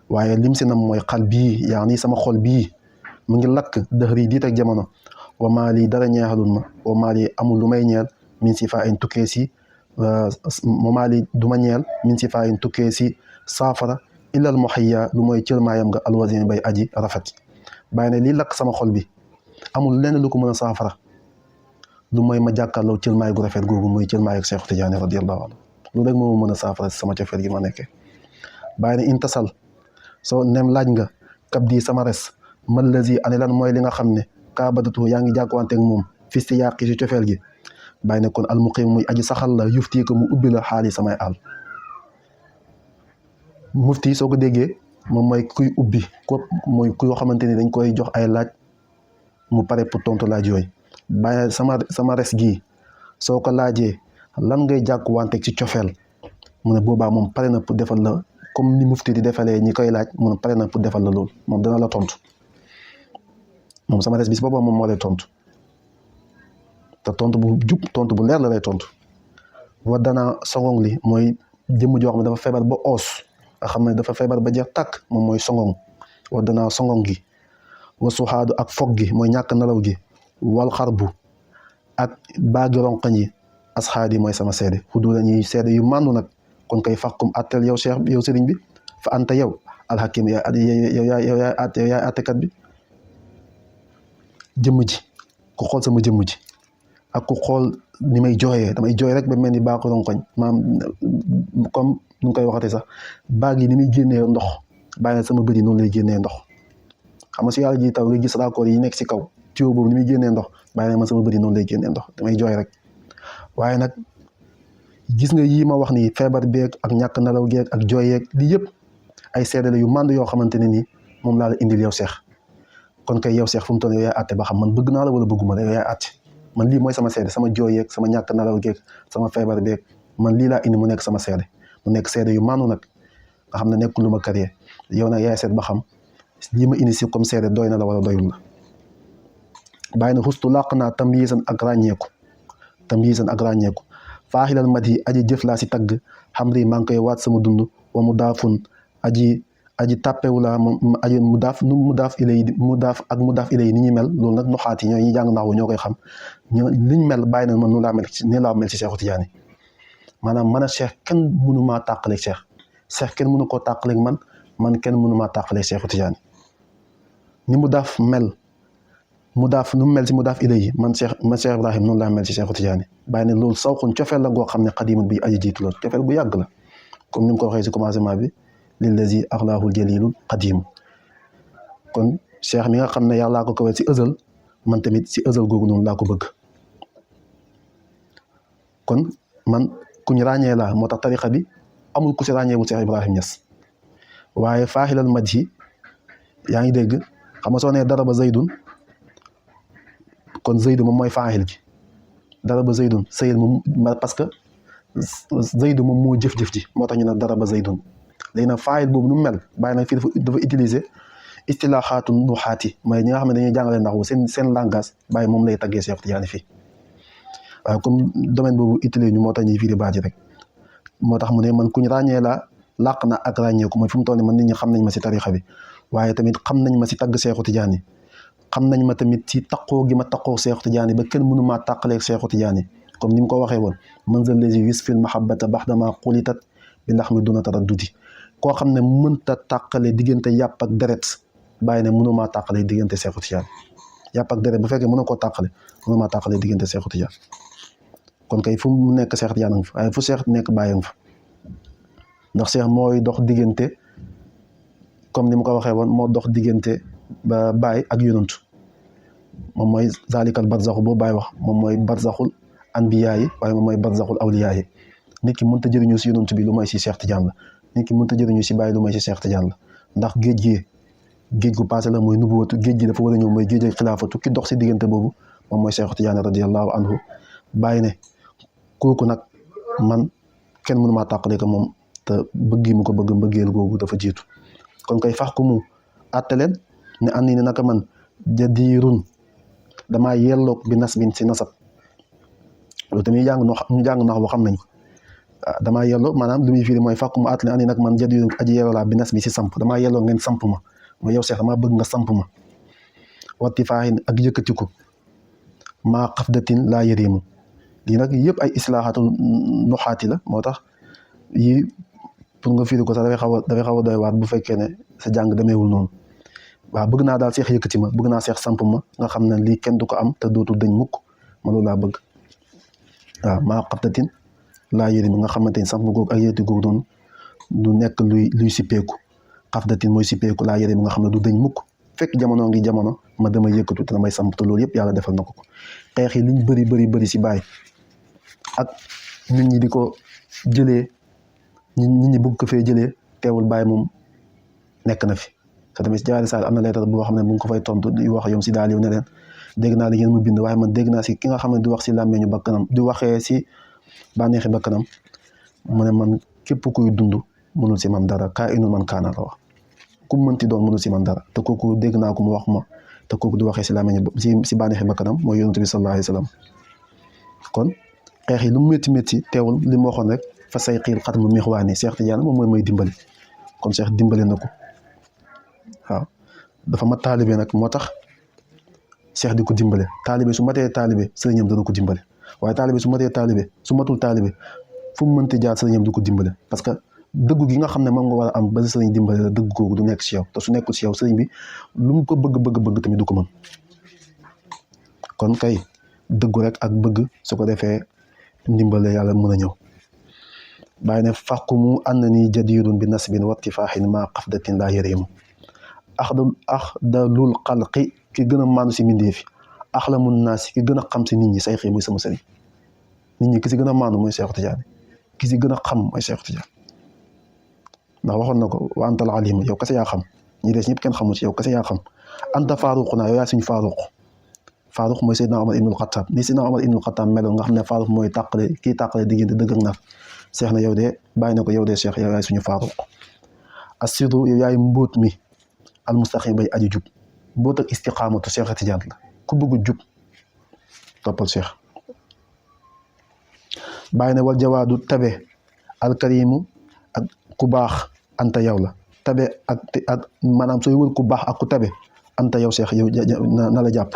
waaye lim si nam mooy qalbi yaani sama xol bii mu ngi lakk dahri diit ak jamono wa maali dara ñeexalul ma wa maali amul lu may ñeel min sifain tukkee si momaali du ma ñeel min si faayin tukkee si saafara illal muhayya lu mooy cëlmaayam nga alwazin bay aji rafet bàyyi ne lii lakk sama xol bi amul lenn lu ko mën a saafara lu mooy ma jàkkaarloo cëlmaay gu rafet googu mooy cëlmaay ak Cheikh Tidiane radiyallahu anhu lu rek moo mën a saafara si sama cofeel gi ma nekkee bàyyi ne intasal soo nem laaj nga kab di sama res man lazi ane lan mooy li nga xam ne kaabadatu yaa ngi jàkkuwanteeg moom fis ti yàqi si cofeel gi bàyyi ne kon almuqim muy aji saxal la yuftii ko mu ubbi la xaali samay àll mufti soo ko déggee moom mooy kuy ubbi ko mooy koo xamante ni dañ koy jox ay laaj mu pare pour tontu laaj yooyu bàyyi sama res gii soo ko laajee lan ngay jàkkuwante ci cofeel mu ne boobaa moom pare na pour defal la comme ni mufti di defalee ñi koy laaj mu ne pare na pour defal la loolu moom dana la tontu moom sama res bis boobaa moom moo lay tontu te tontu bu jub tontu bu leer la lay tontu wa danaa songong li mooy jëmm joo xam ne dafa feebar ba oos nga xam ne dafa feebar ba jeex tàkk moom mooy songong wa danaa songong gi wa suxaadu ak fog gi mooy ñàkk nelaw gi wal xarbu ak baagi ronqañ yi asxaadi mooy sama seede xudu la ñuy seede yu màndu nag kon kay faxkum attel yow cheikh yow sëriñ bi fa anta yow alxakim yaay attekat bi jëmm ji ku xool sama jëmm ji ak ku xool ni may jooyee damay jooy rek ba mel ni baaku ronkoñ maam comme nu ngi koy waxatee sax baag yi ni muy génnee ndox bàyyi na sama bëri noonu lay génnee ndox xam nga si yàlla ji taw nga gis raccord yi nekk si kaw tuyau boobu ni muy génnee ndox bàyyi na ma sama bëri noonu lay génnee ndox damay jooy rek waaye nag gis nga yii ma wax ni feebar beeg ak ñàkk nelaw geeg ak jooy yeeg lii yëpp ay seedale yu mànd yoo xamante ne nii moom laa la indil yow Cheikh kon kay yow Cheikh fu mu toll yow yaay àtte ba xam man bëgg naa la wala bëgguma la yow yaay àtte man lii mooy sama seede sama jooy yeeg sama ñàkk nelaw geeg sama feebar beeg man lii laa indi mu nekk sama seede mu nekk seede yu maanu nag nga xam ne nekkul lu ma këree yow nag yaay seet ba xam lii ma indi si comme seede doy na la wala doyul la bàyyi na xustu làq naa tamyiizan ak ràññeeku faaxilal mat yi aji jëf laa si tagg xam ri maa ngi koy waat sama dund wa mu daafun aji aji tàppewu laa moom aji mudaaf ilay ni ñuy mel loolu nag nuxaat yi ñooy ñi jàng naxwu ñoo koy xam liñ mel bàyyi na man nu laa mel ni laa mel ci Cheikhu Tidiane maanaam man a Cheikh kenn mënu maa tàqaleeg Cheikh kenn mënu koo tàqaleeg man kenn mënu maa tàqaleeg Cheikhu Tidiane ni mudaaf mel mudaaf nu mu mel ci mudaaf ilay man Cheikh Ibrahim noonu laa mel ci Cheikhu Tidiane bàyyi ne loolu sawxun cofeel la goo xam ne xadimun bi aji jiitu loolu cofeel bu yàgg la comme ni mu ko waxee ci commencement bi lillazi axlaahul jalilul qadim kon Cheikh mi nga xam ne yàllaa ko kawel ci ëzal man tamit ci ëzal googu noonu laa ko bëgg kon man kuñ ràññee laa moo tax tariqa bi amul ku ci ràññeewul Cheikh Ibrahim Niass waaye faaxilal madhi yaa ngi dégg xam nga soo nee daraba zaydun kon zaydu moom mooy faaxil gi daraba zaydun sayil moom parce que zaydu moom moo jëf-jëf ji moo tax ñu ne daraba zaydun léegi nag faayil boobu nu mu mel bàyyi nag fii dafa utiliser istilaaxaatu nuxaati mooy ñi nga xam ne dañuy jàngale ndax seen langage bàyyi moom lay taggee Cheikh Tidiane fii waaye comme domaine boobu utiliser ñu moo tax ñuy firi baat ji rek moo tax mu ne man kuñ ràññee laa làq na ak ràññeeku mooy fi mu toll nii man nit ñi xam nañ ma si tarixa bi waaye tamit xam nañ ma si tagg Cheikh Tidiane xam nañ ma tamit ci taqoo gi ma taqoo Cheikh Tidiane ba kenn mënu maa tàqaleeg Cheikh Tidiane comme ni mu ko waxee woon man zal lazi yusfil mahabbata baxdama xulitat bi laxmi duna taraddudi koo xam ne mënta tàqale diggante yàpp ak deret bàyyi ne mënumaa tàqale diggante Cheikh Tidiane yàpp ak deret bu fekkee mën na koo tàqale mënumaa tàqale diggante Cheikh Tidiane kon kay fu mu nekk Cheikh Tidiane nga fa waaye fu Cheikh nekk bàyyi nga fa ndax Cheikh mooy dox diggante comme ni mu ko waxee woon moo dox diggante ba Baay ak yonantu moom mooy zalikal barzaxu boo Baay wax moom mooy barzaxul anbiyaa yi waaye moom mooy barzaxul awliyaa yi nit ki mënta jëriñu si yonantu bi lu mooy si Cheikh Tidiane la nit ki mënta jëriñu si Baay lu mooy si Cheikh Tidiane la ndax géej gu passé la mooy nubuwatu géej gi dafa war a ñëw mooy géej ak xilaafatu ki dox si diggante boobu moom mooy Cheikh Tidiane radiyallahu anhu Baay ne kooku nag man kenn mënu maa tàqale ko moom te bëggi mu ko bëgg mbëggeel googu dafa jiitu kon koy fax ku mu àtte leen ne andi ne naka man jadirun damaa yelloog bi nas bin si nasab loolu tamit ñu jàng nax boo xam nañ ko damaa yelloo maanaam li muy firi mooy fax ku mu àtte ne andi nag man jadirun aji yelloo laa bi nas bi si samp damaa yelloo ngeen samp ma mooy yow Cheikh damaa bëgg nga samp ma watti faaxin ak yëkkatiku maa xafdatin laa yërimu lii nag yëpp ay islaaxaatu nuxaati la moo tax yii pour nga firi ko sax dafay xaw a doy waat bu fekkee ne sa jàng demeewul noonu waaw bëgg naa daal Cheikh yëkkati ma bëgg naa Cheikh samp ma nga xam ne lii kenn du ko am te dootul dañ mukk ma loolu laa bëgg waaw maa xafdatin laa yërimu nga xamante ni samp googu ak yëkkati googu noonu du nekk luy sippeeku xafdatin mooy sippeeku laa yërimu nga xam ne du dañ mukk fekk jamono ngi jamono ma damay yëkkatu te damay samp te loolu yëpp yàlla defal na ko xeex yi liñ bëri si Baay ak nit ñi di ko jëlee nit ñi bëgg ko fee jëlee teewul Baay moom nekk na fi te tamit jaari saal am na leetar boo xam ne mu ngi ko fay tontu di wax yom si daal yow ne leen dégg naa li ngeen mu bind waaye man dégg naa si ki nga xam ne du wax si làmmeñu bakkanam di waxee si bànneexi bakkanam mu ne man képp kuy dund mënul si man dara kaa inul man kaana la wax ku mënti doon mënul si man dara te kooku dégg naa ko mu wax ma te kooku di waxee si làmmeñu si bànneexi bakkanam mooy yonent bi sallallahu alayhi wa sallam kon xeex yi lu mu métti teewul li mu waxoon rek fa say xiir xat mu miixwaani Cheikh Tidiane moom mooy may dimbali kon Cheikh dimbali na ko waaw dafa mat taalibe nag moo tax Cheikh di ko dimbale taalibe su matee taalibe sëriñam dana ko dimbale waaye taalibe su matee taalibe su matul taalibe fu mu mënti jaar sëriñam du ko dimbale parce que dëggu gi nga xam ne moom nga war a am ba sëriñ dimbale la dëgg googu du nekk si yow te su nekkul si yow sëriñ bi lu mu ko bëgg tamit du ko mën kon kay dëggu rek ak bëgg su ko defee ndimbale yàlla mën a ñëw bàyyi ne fàqumu ànd ni jadirun bi nasbin watti faaxin maa xafdatin laa yëreemu axdalul xalqi ki gën a maandu si mbindeefi axlamun naasi ki gën a xam si nit ñi say xii muy sama sëriñ nit ñi ki si gën a maandu mooy Cheikh Tidiane ki si gën a xam mooy Cheikh Tidiane ndax waxoon na ko wa antal alim yow kese yaa xam ñi des ñëpp kenn xamu si yow kese yaa xam anta faaruq naa yow yaa suñu faaruq mooy Seydina Omar ibnul Xattaab ni Seydina Omar ibnul Xattaab meloon nga xam ne faaruq mooy kii tàqale diggante dëgg ak nar Cheikh na yow de bàyyi na ko yow de Cheikh yow yaay suñu faaruq assiru yow yaay mbóot mi almustaqim bay aju jub mbóot ak istiqaamatu Cheikh Tidiane la ku bëgg jub toppal Cheikh bàyyi ne wal jawaadu tabe alkarimu ak ku baax anta yow la tabe ak maanaam sooy wër ku baax ak ku tabe anta yow seex yow na la jàpp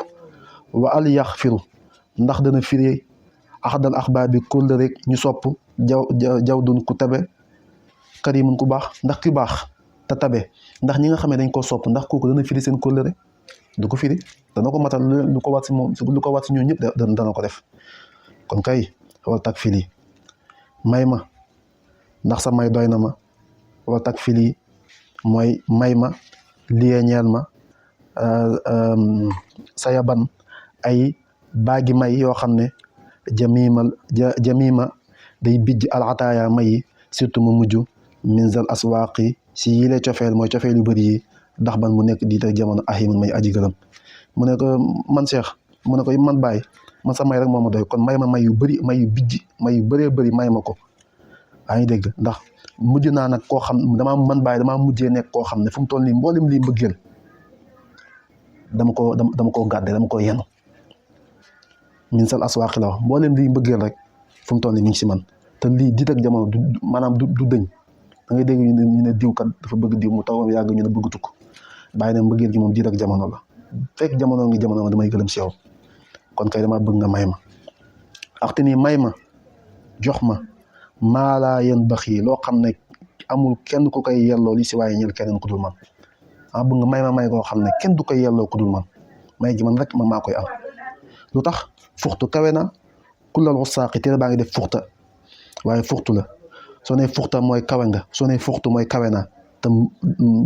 wa al yaxfiru ndax dana firi axdal axbaar bi kóll rek ñu sopp jaw dun ku tabe karimun ku baax ndax ki baax te tabe ndax ñi nga xam ne dañ koo sopp ndax kooku dana firi seen kóll rek du ko firi dana ko matal lu ko wat si moom lu ko wat si ñoo ñëpp dana ko def kon kay wal tak fili may ma ndax sa may doy na ma wal tak fili mooy may ma liye ñeel ma sa yaban ay baagi may yoo xam ne jamima day bijj alataaya mayi surtout mu mujj min zal aswaaqi si yile cofeel mooy cofeel yu bëri yi ndax ban mu nekk diite jamono ahimun may aji gërëm mu ne ko man Cheikh mu ne ko man Baye man sa may rek moo ma doy kon may ma may yu bëri may yu bijj may yu bëree bëri may ma ko yaa ngi dégg ndax mujj naa nag koo xam man Baye damaa mujjee nekk koo xam ne fu mu toll nii mboolem lii mbëggeel dama koo gàdde dama koo yenu min sal aswaaqi la wax mboolem lii mbëggeel rek fu mu toll nii mi ngi si man te lii dit ak jamono maanaam du dëñ da ngay dégg ñu ne diw kat dafa bëgg diw mu taw yàgg ñu ne bëgg tukk bàyyi ne mbëggeel gi moom dit ak jamono la fekk jamono ngi jamono damay gërëm si yow kon kay dama bëgg nga may ma axte nii may ma jox ma maalaa yéen bax yi loo xam ne amul kenn ku koy yelloo li si waaye ñel keneen ku dul man bëgg nga may ma may koo xam ne kenn du koy yelloo ku dul man may gi man rek man maa koy am lu tax fuxtu kawe na kullal xusaaqi téere baa ngi def fuxta waaye fuxtu la soo nee fuxta mooy kawe nga soo nee fuxtu mooy kawe na te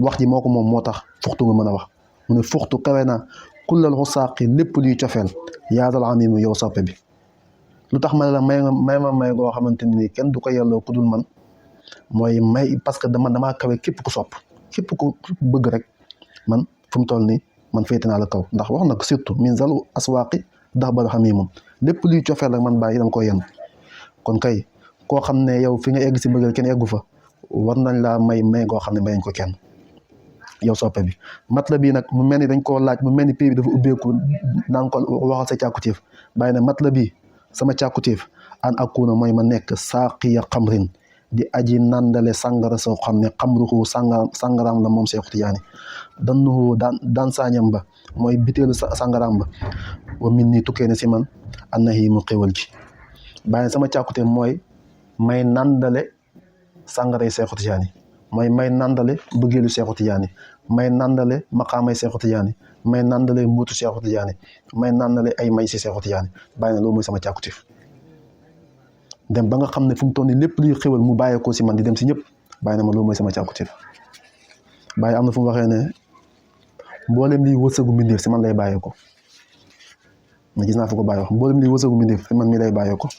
wax ji moo ko moom moo tax fuxtu nga mën a wax mu ne fuxtu kawe na kullal xusaaqi lépp luy cofeel yaadal amimu yow soppe bi lu tax ma ne la may goo xamante ni kenn du ko yelloo ku dul man mooy may parce que damaa kawe képp ku sopp képp ku bëgg rek man fu mu toll nii man féete naa la kaw ndax wax na ko surtout min zal aswaaqi ndax bal xamimum lépp luy cofeel rek man bàyyi dama ko yenn kon kay koo xam ne yow fi nga egg si bëggal kenn eggu fa war nañ laa may goo xam ne mayuñ ko kenn yow soppe bi mat la bii nag mu mel ni dañ koo laaj mu mel ni pays bi dafa ubbeeku naan ko waxal sa càkkutéef bàyyi ne mat la bii sama càkkutéef an akuna mooy ma nekk saaqiya xamrin di aji nandale sàngara soo xam ne xamruhu sàngaraam la moom Seexu Tijaani dannuhu daan saañam ba mooy biteelu sàngaraam ba wa min nii tukkee ne si man annahi mu xéwal gi bàyyi sama càkkutéef mooy may nandale sàngaray Seexu Tijaani mooy may nandale bëggeelu Seexu Tijaani may nandale maqaamay Seexu Tijaani may nandale mbuutu Seexu Tijaani may nandale ay may si Seexu Tijaani bàyyi na loolu mooy sama càkkutéef dem ba nga xam ne fu mu toll nii lépp luy xéwal mu bàyyeekoo si man di dem si ñëpp bàyyi na ma loolu mooy sama càkkutéef bàyyi am na fu mu waxee ne mboolem liy wërsëgu mbindeef si man lay bàyyeekoo ma gis naa fu ko bàyyi wax mboolem liy wërsëgu mbindeef si man mi lay bàyyeekoo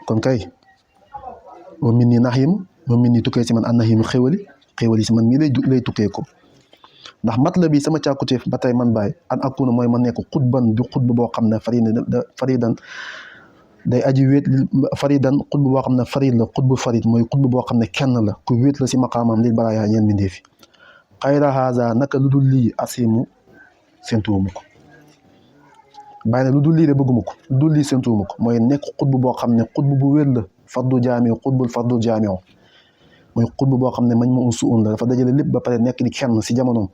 kon kay moom min nii naxim moom min nii tukkee si man an naxim xéwali si man mii lay tukkee ko ndax mat la bi sama càkkutéef ba tey man bàyyi an akuna mooy ma nekk xutban di xutba boo xam ne faridan day aji wéet faridan xutba boo xam ne farid la xutbu farid mooy xutba boo xam ne kenn la ku wéet la si maqaamam lil baraaya ñeen mbindee fi xayra haza naka lu dul lii asimu séntuwuma ko bàyyi ne lu dul lii de bëgguma ko lu dul lii séntuwuma ko mooy nekk xutba boo xam ne xutba bu wéet la fardu jaami xutbul fardu jaami mooy xutba boo xam ne mañ ma su un la dafa dajale lépp ba pare nekk di kenn si jamonoom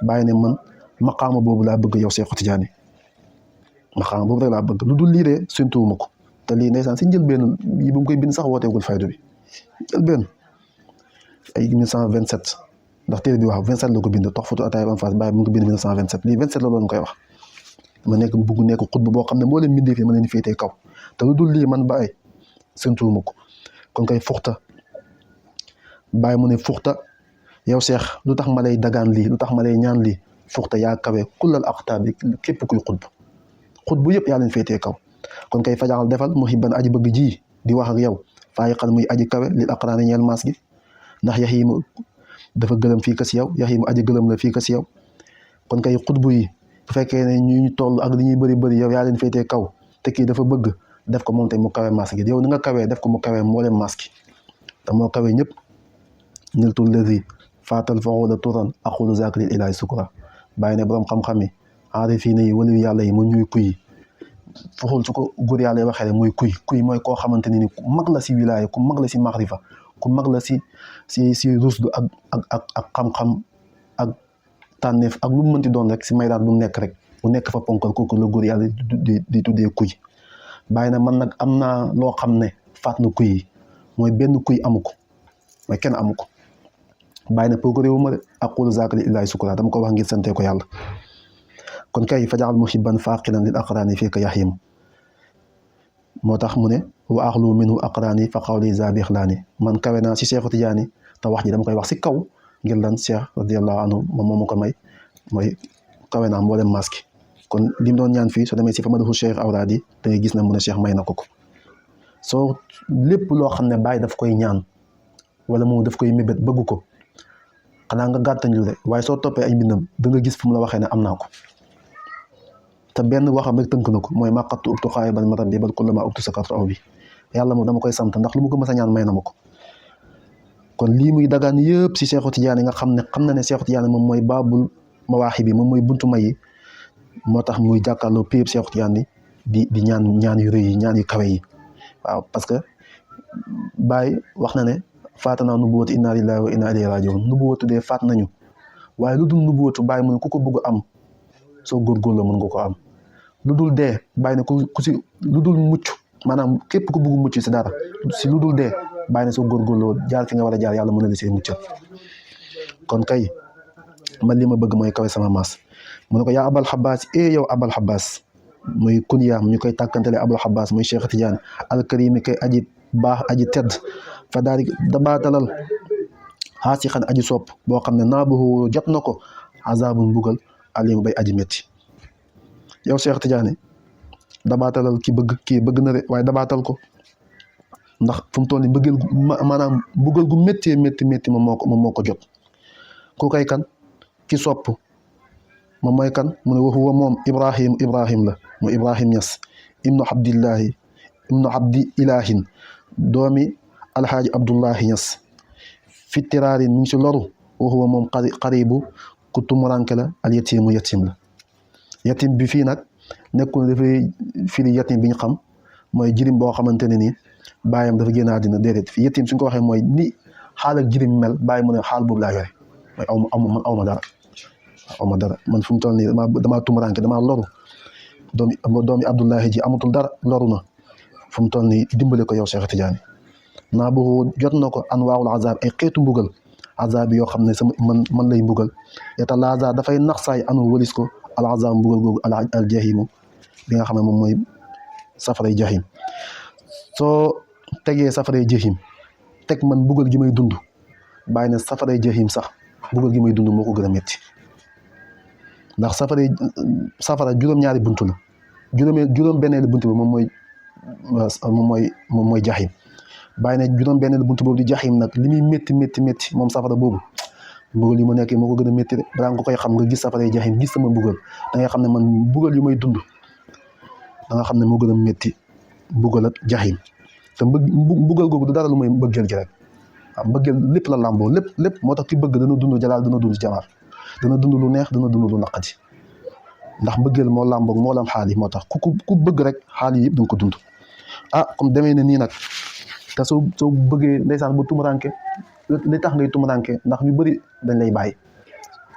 bàyyi ne man maqaama boobu laa bëgg yow Seexu Tijaani maqaama boobu rek laa bëgg lu dul lii de séntuwuma ko te lii ndeysaan si njëlbeen yi bu mu koy bind sax wooteegul faydu bi njëlbeen ay 1927 ndax téere bi wax 27 la ko bind tox foto ataay en face bàyyi bu mu ko bind 1927 lii 27 la doon koy wax dama nekk bugg nekk xutba boo xam ne moo leen bindee fii ma leen féetee kaw te lu dul lii man bàyyi séntuwuma ko kon kay fuxta bàyyi mu ne fuxta yow Seex lu tax ma lay dagaan lii lu tax ma lay ñaan lii fuxta yaa kawe kullal aqtaab bi képp kuy xutbu yëpp yaa leen féetee kaw kon kay fajaxal defal muhibban aji bëgg ji di wax ak yow faayiqan muy aji kawe lil aqraani ñeel maas gi ndax yaxiimu dafa gëlëm fii ka si yow yaxiimu aji gëlëm la fii ka si yow kon kay xutbu yi bu fekkee ne ñu toll ak li ñuy bëri yow yaa leen féetee kaw te kii dafa bëgg def ko moom tey mu kawe maas gi yow ni nga kawee def ko mu kawe mboolem maas gi te moo kawe ñëpp niltul ladi faatal faxuula turan aqulu zaaka lil ilaahi sukura bàyyi ne borom xam-xam yi aarifiina yi waliyu yàlla yi mu ñuy kuy foxul su ko góor yàlla waxee rek mooy kuy mooy koo xamante ni ku mag la si wilaaya ku mag la si maxrifa ku mag la si rusdu ak xam-xam ak tànneef ak lu mu mënti doon rek si maydaat bu nekk rek bu nekk fa ponkal kooku la góor yàlla di tuddee kuy. bàyyi na man nag am naa loo xam ne faat na kuy yi mooy benn kuy amu ko mooy kenn amu ko. bàyyi na pooku réewu ma de aqulu zaaka li illaahi sukura dama ko wax ngir sante ko yàlla. kon kay fajaal muhibban faaqilan lil aqraani fii ka yahim moo tax mu ne wa axlu minhu aqraani fa qawli zabixlaani man kawe naa si Cheikhu Tidiane te wax ji dama koy wax si kaw ngir lan Cheikh radiallahu anhu moom moo ma ko may mooy kawe naa mboolem maski. kon li mu doon ñaan fii soo demee si fa madahu Cheikh Awraadi da ngay gis ne mu ne Cheikh may na ko ko. soo lépp loo xam ne Baay daf koy ñaan wala moom daf koy mébét bëgg ko xanaa nga gàttañ lu rek waaye soo toppee ay mbindam da nga gis fu mu la waxee ne am naa ko. te benn waxam rek tënk na ko mooy maqattu ubtu xaay bal maram bi bal kullama ubtu sakartu aw bi yàlla moom dama koy sant ndax lu mu ko mës a ñaan may na ma ko. kon lii muy dagaan yëpp si Cheikhu Tidiane nga xam na ne Cheikhu Tidiane moom mooy baabul mawaaxi bi moom mooy buntu may yi moo tax muy jàkkaarloo péeb Cheikhu Tidiane di ñaan yu rëy yi ñaan yu kawe yi waaw parce que Baye wax na ne faatanaa nubuwatu inna lillahi wa inna ilayhi rajiun nubuwatu dee faat nañu waaye lu dul nubuwatu Baye mu ne ku ko bëgg am soo góorgóorloo mën nga ko am. lu dul dee bàyyi na ku si lu dul mucc maanaam képp ku bëgg mucc si dara si lu dul dee bàyyi na soo góorgóorloo jaar fi nga war a jaar yàlla mën na la see muccal. kon kay man li ma bëgg mooy kawe sama maas mu ne ko yaa abal xabaas yow abal xabaas muy kunyaam ñu koy tàkkantele abal xabaas muy Cheikh Tidiane alkarimi kay aji baax aji tedd fa daal di dabaatalal xaasi xan aji sopp boo xam ne naabuhu jot na ko azabun mbugal alim bay aji métti. yow Cheikh Tidiane dabaatalal kii bëgg na de waaye dabaatal ko ndax fu mu toll nii mbëggeel maanaam mbugal gu métti moom moo ko jot. ku kay kan ki sopp moom mooy kan mu ne waxuwa moom Ibrahim la mu Ibrahim Ñas ibnu Abdillahi ibnu Abdi Ilahin doomi Alhaaji Abdullahi Ñas fitiraarin mi ngi si loru waxuwa moom xaribu ku tumuranke la al yatimu yatim la. yatim bi fii nag nekkul dafay firi yatim bi ñu xam mooy jirim boo xamante ne nii baayam dafa génn àddina déedéet fii yatim suñ ko waxee mooy ni xaal ak jirim mel bàyyi mu ne xaal boobu laa yore mooy aw ma dara man fu mu toll nii damaa tumuranke damaa loru doomi Abdullahi ji amatul dara loru na fu mu toll nii dimbale ko yow Cheikh Tidiane naa boobu jot na ko anwaarul azab ay xeetu mbugal azab yoo xam ne sama man lay mbugal eta laza dafay nax saay anu wëlis ko al azab mbugal googu al jahimu bi nga xam ne moom mooy safaray jahim soo tegee safaray jahim teg man mbugal gi may dund bàyyi ne safaray jahim sax mbugal gi may dund moo ko gën a métti ndax safara juróom-ñaari buntu la juróom-benneelu buntu bi moom mooy jahim bàyyi ne juróom-benneelu buntu boobu di jahim nag li muy métti moom safara boobu mbugal yu ma nekkee moo ko gën a métti de balaa nga koy xam nga gis safaray jahim gis sama mbugal da ngay xam ne man mbugal yu may dund da nga xam ne moo gën a métti mbugal ak jahim te mbugal googu du dara lu may mbëggeel gi rek waaw mbëggeel lépp la làmboo lépp moo tax ki bëgg dana dund jalaal dana dund jamaal dana dund lu neex dana dund lu naqati ndax mbëggeel moo làmboog moo lam xaal yi moo tax ku bëgg rek xaal yi yëpp da nga ko dund comme demee ne nii nag te soo bëggee ndeysaan ba tumuranke li tax ngay tumuranke ndax ñu bëri dañ lay bàyyi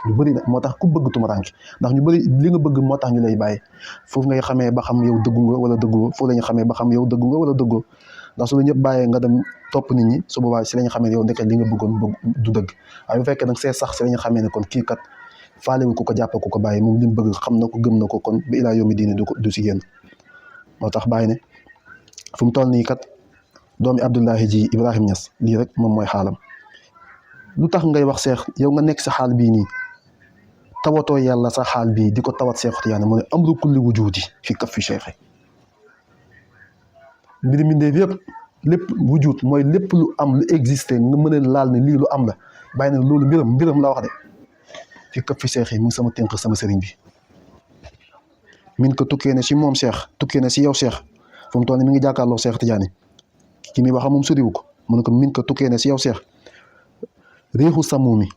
ñu bëri moo tax ku bëgg tumuranke ndax ñu bëri li nga bëgg moo tax ñu lay bàyyi foofu ngay xamee ba xam yow dëggu nga wala dëggoo foofu la ñu xamee ba xam yow dëggu nga wala dëggoo ndax su la ñëpp bàyyee nga dem topp nit ñi su boobaa si la ñu xamee yow ndeket li nga bëggoon du dëgg waaye bu fekkee nag see sax si la ñu xamee ne kon kii kat faalewu ku ko jàpp ku ko bàyyi moom li mu bëgg xam na ko gëm na ko kon bi ilaa yawmi diine du si génn moo tax bàyyi ne fu mu toll nii kat doomi Abdullahi ji Ibrahim Niass lii rek moom mooy xaalam lu tax ngay wax seex yow nga nekk sa xaal bii nii tawatoo yàlla sa xaal bii di ko tawat Seexu Tijaan mu ne amru kulli wujudi fi kaffi cheikh mbiri mbindeef yëpp lépp wujud mooy lépp lu am lu existé nga mën a laal ne lii lu am la bàyyi na loolu mbiram la wax de fi kaffi cheikh mu ngi sama tënk sama sëriñ bi min ko tukkee ne si moom cheikh tukkee ne si yow cheikh fu mu toll ne mi ngi jàkkaarloo Seexu Tijaan ki muy wax moom soriwu ko mu ne ko min ko tukkee ne si yow cheikh réexu samu mi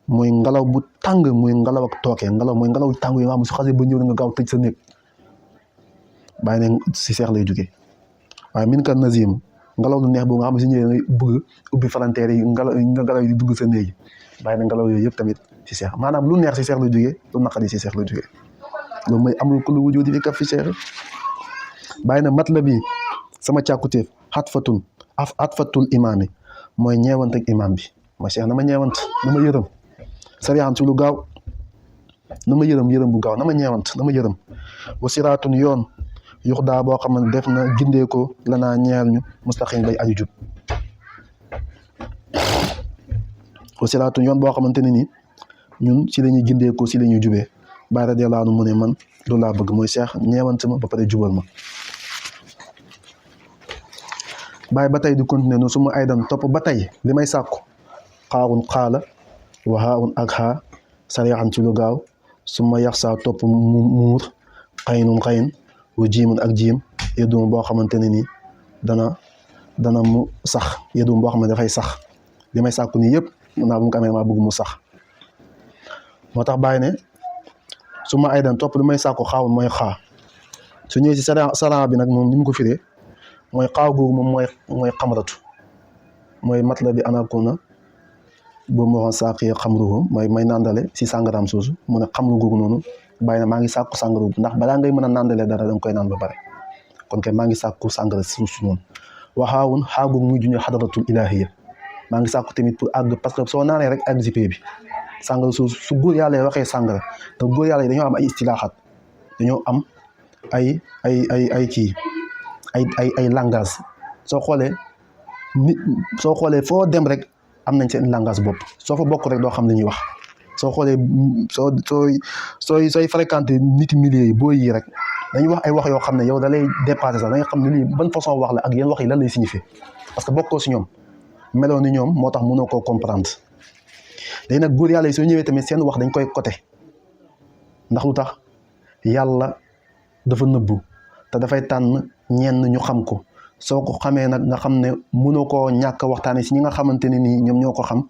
mooy ngelaw bu tàng mooy ngelaw ak tooke ngelaw mooy ngelaw tàng yi nga xam ne su xasee ba ñëw na nga gaaw tëj sa néeg bàyyi ne si seex lay jógee. waaye min ka nazim ngelaw lu neex boobu nga xam ne si ñëwee nga bëgg ubbi falanteer yi ngelaw yi di dugg sa néeg yi bàyyi na ngelaw yooyu yëpp tamit si seex maanaam lu neex si seex lay jógee lu naqari si seex lay jógee loolu mooy amul kullu wujudi fi kaf fi seex bàyyi na mat la bi sama càkkutéef xatfatul imaam yi mooy ñeewant ak imaam bi mooy seex na ma ñeewant na ma yërëm sariyaan ci lu gaaw na ma yërëm bu gaaw na ma ñeewant na ma yërëm wa siraatun yoon yux daa boo xam ne def na gindee ko lanaa ñeel ñu mustaqim bay aju jub wa siraatun yoon boo xamante ne ni ñun si la ñuy gindee ko si la ñuy jubee Baay radiyallaahu anhu mu ne man loolu laa bëgg mooy seex ñeewant ma ba pare jubal ma Baay ba tey di continuer noonu su ma aydan topp ba tey li may sàkku xaawun xaala wa haawun ak xaa sariyaan ci lu gaaw su ma yax saa topp muur xaynun xayn wa jiimun ak jiim yedum boo xamante ne nii dana mu sax yedum boo xam ne dafay sax li may sàkku nii yëpp naa bu mu ko amee maa bëgg mu sax moo tax Baay ne su ma aydan topp li may sàkku xaawun mooy xaa su ñëwee si saraa bi nag moom ni mu ko firee mooy xaaw googu moom mooy xamratu mooy matla bi anakuna boobu moo waxoon saaqi xamruhu mooy may nàndale si sàngaraam soosu mu ne xamru googu noonu Baay na maa ngi sàkku sàngara ndax balaa ngay mën a nàndalee dara danga koy naan ba pare kon kay maa ngi sàkku sàngara suuf noonu waxaawun xaa googu muy junñe xadaratul ilahiya maa ngi sàkku tamit pour àgg parce que soo naanee rek àgg si pay bi sàngara suuf su góor yàlla yi waxee sàngara te góor yàlla yi dañoo am ay istilaaxaat dañoo am ay kii ay langage soo xoolee foo dem rek am nañ seen langage bopp soo fa bokk rek doo xam li ñuy wax soo xoolee sooy fréquenté nit milieu yi booy yi rek dañuy wax ay wax yoo xam ne yow da lay dépassé sax da nga xam ne lii ban façon wax la ak yéen wax yi lan lay signifié parce que bokkoo si ñoom meloo ni ñoom moo tax mënoo koo comprendre léegi nag góor yàlla yi soo ñëwee tamit seen wax dañ koy côté ndax lu tax yàlla dafa nëbbu te dafay tànn ñenn ñu xam ko soo ko xamee nag nga xam ne mënoo koo ñàkk waxtaane si ñi nga xamante ne nii ñoom ñoo ko xam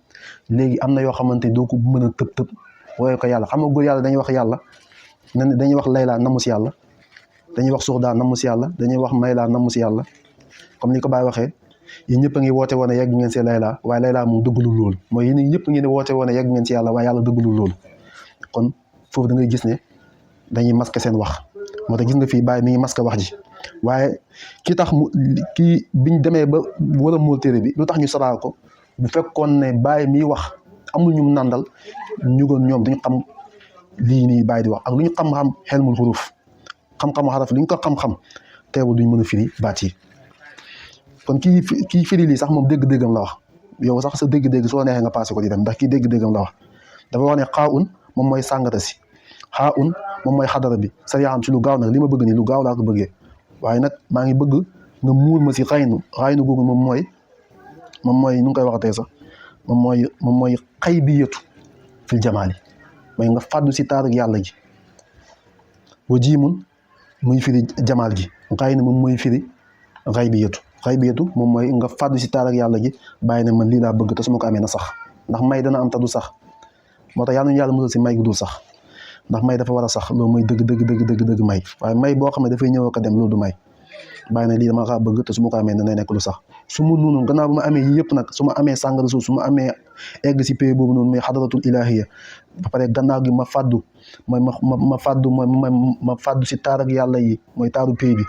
léegi am na yoo xamante doo ko mën a tëb wooye ko yàlla xam nga góor yàlla dañuy wax yàlla ne dañuy wax layla namu si yàlla dañuy wax suxdaa namu si yàlla dañuy wax mayla namu si yàlla comme ni ko Baay waxee yéen ñëpp a ngi woote woon yegg ngeen si layla waaye layla moom dëggalul loolu mooy yéen ñëpp ngeen woote woon yegg ngeen si yàlla waaye yàlla dëggalul loolu kon foofu da ngay gis ne dañuy masque seen wax moo tax gis nga fii Baay mi ngi masque wax ji waaye kii biñ demee ba war a mool téere bi lu tax ñu saraa ko bu fekkoon ne Baay miy wax amul ñu nandal ñu goon ñoom duñu xam lii nii Baay di wax ak lu ñu xam-xam xelmul xuruf xam-xamu xaraf lu ñu ko xam-xam teewul duñ mën a firi baat yi kon kii firi lii sax moom dégg-déggam la wax yow sax sa dégg-dégg soo neexee nga passé ko di dem ndax kii dégg-déggam la wax dafa wax ne xaa un moom mooy sàngara si xaa un moom mooy xadara bi sa yaam ci lu gaaw nag li ma bëgg nii lu gaaw laa ko bëggee waaye nag maa ngi bëgg nga muur ma si xaynu googu moom mooy nu ngi koy waxatee sax moom mooy xay bi yëtu fil jamaali mooy nga fàddu si taar ak yàlla ji wa jiimun muy firi jamaal gi xay na moom mooy firi xay bi yëtu moom mooy nga fàddu si taar ak yàlla ji bàyyi ne man lii laa bëgg te su ma ko amee na sax ndax may dana am te du sax moo tax yàlla ñu yàlla musal si may gu dul sax ndax may dafa war a sax loolu mooy dëgg may waaye may boo xam ne dafay ñëw ko dem loolu du may bàyyi ne lii dama kaa bëgg te su ma ko amee dana nekk lu sax su ma noonu gannaaw bu ma amee yii yëpp nag su ma amee sàngara suuf su ma amee egg si pay boobu noonu mooy xadaratul ilahiya ba pare gannaaw gi ma fàddu mooy ma fàddu si taar ak yàlla yi mooy taaru pay bi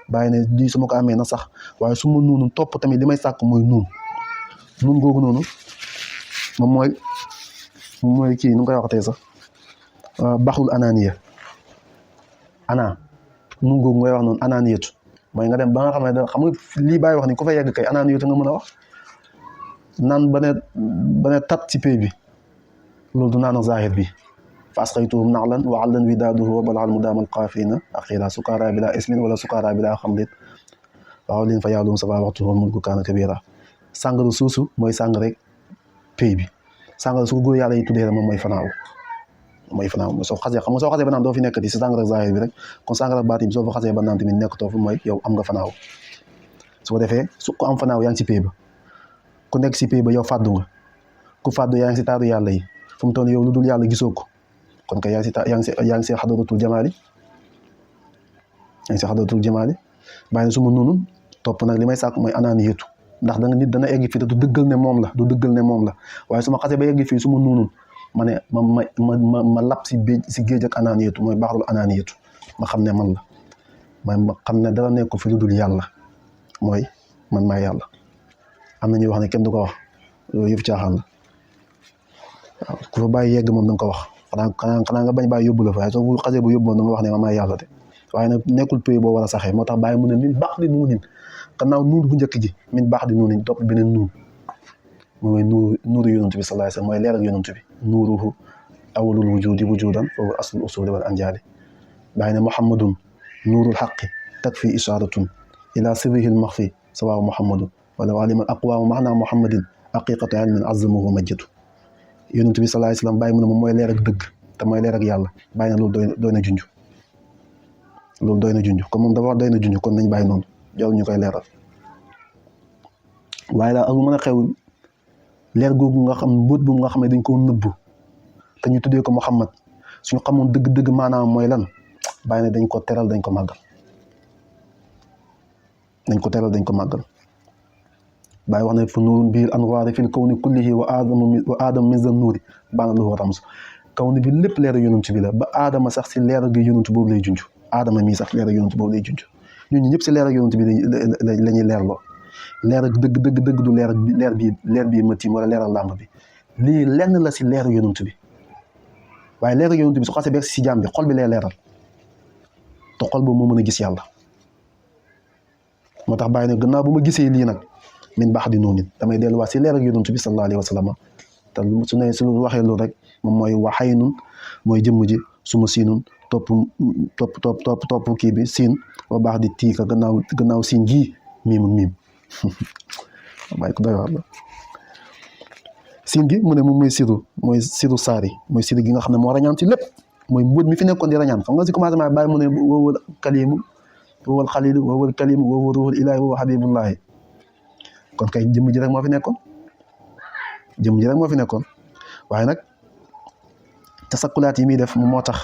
bàyyi ne lii su ma ko amee na sax waaye su ma noonu topp tamit li may sàkk mooy nuun googu noonu moom mooy kii nu nga koy waxatee sax baxul ananiya nuun googu ngay wax noonu ananiyatu mooy nga dem ba nga xam ne xam nga lii Baay wax ni ku fa yegg kay ananiyatu nga mën a wax naan ba ne tat ci pay bi loolu du naan zahir bi fa asqaytuhum na'lan wa 'allan widaaduhu wa balal mudaamal qaafina aqila sukara bila ismin wala sukara bila xamrin waaw lin fa yaalum safa waxtuhum mulku kaana kabira sàngara suusu mooy sàngara rek pay bi sàngara su ko góor yàlla yi tuddee rek moom mooy fanaaw soo xasee ba naan doo fi nekkati si sàngara zahir bi rek kon sàngara baati bi soo fa xasee ba naan tamit nekkatoo fi mooy yow am nga fanaaw su ko defee su ko am fanaaw yaa ngi si pay ba ku nekk si pay ba yow fàddu nga ku fàddu yaa ngi si taaru yàlla yi fu mu toll yow lu dul yàlla gisoo ko kon kay yaa ngi si xadaratul jamaali yaa ngi si xadratul jamaali bàyyi na su ma noonu topp nag li may sàkk mooy anaaniyatu ndax da nga nit dana egg fii te du dëggal ne moom la du dëggal ne moom la waaye su ma xasee ba egg fii su ma noonu ma ne ma lap si géej ak anaaniyatu mooy baaxul anaaniyatu ma xam ne man la ma xam ne dara nekk fi lu dul yàlla mooy man maay yàlla. am na ñuy wax ne kenn du ko wax loolu yëpp caaxaan la waaw ku fa bàyyi yegg moom da nga ko wax xanaa nga bañ bàyyi yóbbu la fa waaye soo xasee bu yóbbu moom da nga wax ne ma maay yàlla de waaye nag nekkul pays boo war a saxee moo tax bàyyi mu ne min baax di nuunin gannaaw nuur bu njëkk ji min baax di nuunin topp beneen nuur mooy nuuru yonent bi sallallahu alayhi wasallam mooy leer ak yonent bi nuuruhu awwalul wujudi wujudan fa huwa aslul usuli wal anjaali bàyyi ne muhammadun nuurul xaqi takfi isharatun ila sirrihil maxfi sawaaw muhammadun wala aliman aqwaamu maanaa muhammadin haqiqatu ilmin azzamuhu majjatu yonent bi sallallahu alayhi wasallam bàyyi mu ne moom mooy leer ak dëgg te mooy leer ak yàlla bàyyi na loolu doy na junj loolu doy na junj comme moom dafa wax doy na junj kon nañ bàyyi noonu jarul ñu koy leeral waaye daal ak lu mën a xew leer googu nga xam mbóot bu nga xam ne dañ koo nëbbu te ñu tuddee ko Muhammad suñu xamoon dëgg-dëgg maanaam mooy lan bàyyi ne dañ ko teral dañ ko màggal dañ ko màggal bàyyi wax ne fa nuurun biir anwaari fil kawni kullihi wa aadama min zan nuuri baana lahu ramsu kawni bi lépp leer yonent bi la ba aadama sax si leer gi yonent boobu lay junj aadama mii sax leer yonent boobu lay junj ñun ñi ñëpp si leer yonent bi la ñuy leerloo leer ak dëgg du leer bii ma tiim wala leer ak làmb bi lii lenn la si leer yonent bi waaye leer yonent bi su xasee beeg si jaam bi xol bi lay leeral te xol boobu moo mën a gis yàlla moo tax bàyyi ne gannaaw bu ma gisee lii nag min baax di noonu damay delluwaat si leer ak yonent bi sallallahu alayhi wa sallam te su ne su waxee loolu rek moom mooy waxaynun mooy jëmm ji su ma siinun topp kii bi siin wa baax di tiika gannaaw siin gii miim bàyyi ko doy waar la siin gi mu ne moom mooy siru saari mooy siru gi nga xam ne moo rañaan ci lépp mooy mbóot mi fi nekkoon di rañaan xam nga si commencement bàyyi mu ne wowal kalimu wowal xalilu wowal kalimu wowal ruhul ilaahi wowal habibullahi kon kay jëmm ji rek moo fi nekkoon waaye nag tasakkulaat yi muy def moom moo tax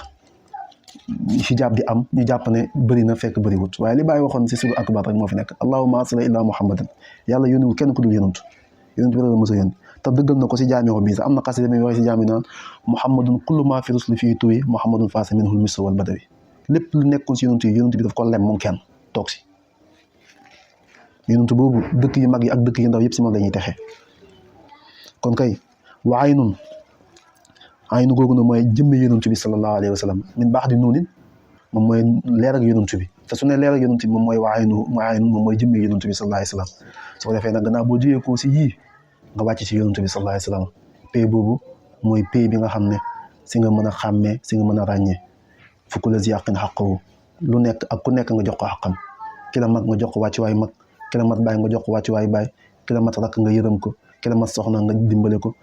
xijaab di am ñu jàpp ne bëri na fekk bëri wut waaye li bàyyi waxoon si suru akbar rek moo fi nekk allahumma asla illa muhammadan yàlla yónniwul kenn ku dul yonent bi rek la mos a yónni te dëggal na ko si jaamixo bii sax am na xasida mi waxee si jaami naan muhammadun kullu ma fi rusli fii tuwi muhammadun faasa minhul misr wal badawi lépp lu nekkoon si yonent bi daf ko lem moom kenn toog si yonent boobu dëkk yu mag yi ak dëkk yu ndaw yëpp si moom dañuy texe kon kay wa aynu googu na mooy jëmme yonent bi sallallahu alayhi wa sallam min baax di nuunin moom mooy leer ak yonent bi te su ne leer ak yonent bi moom mooy wa aynu moom mooy jëmme yonent bi sallallahu alayhi wa sallam su ko defee nag gannaaw boo jógee ko si yii nga wàcc si yonent bi sallallahu alayhi wa sallam pay boobu mooy pay bi nga xam ne si nga mën a xàmmee si nga mën a ràññee fukk la si yàqin xaqawu lu nekk ak ku nekk nga jox ko xaqam ki la mag nga jox ko wàcc waay mag ki la mat baay nga jox ko wàcc waay baay ki la mat rakk nga yërëm ko ki la mat soxna nga dimbale ko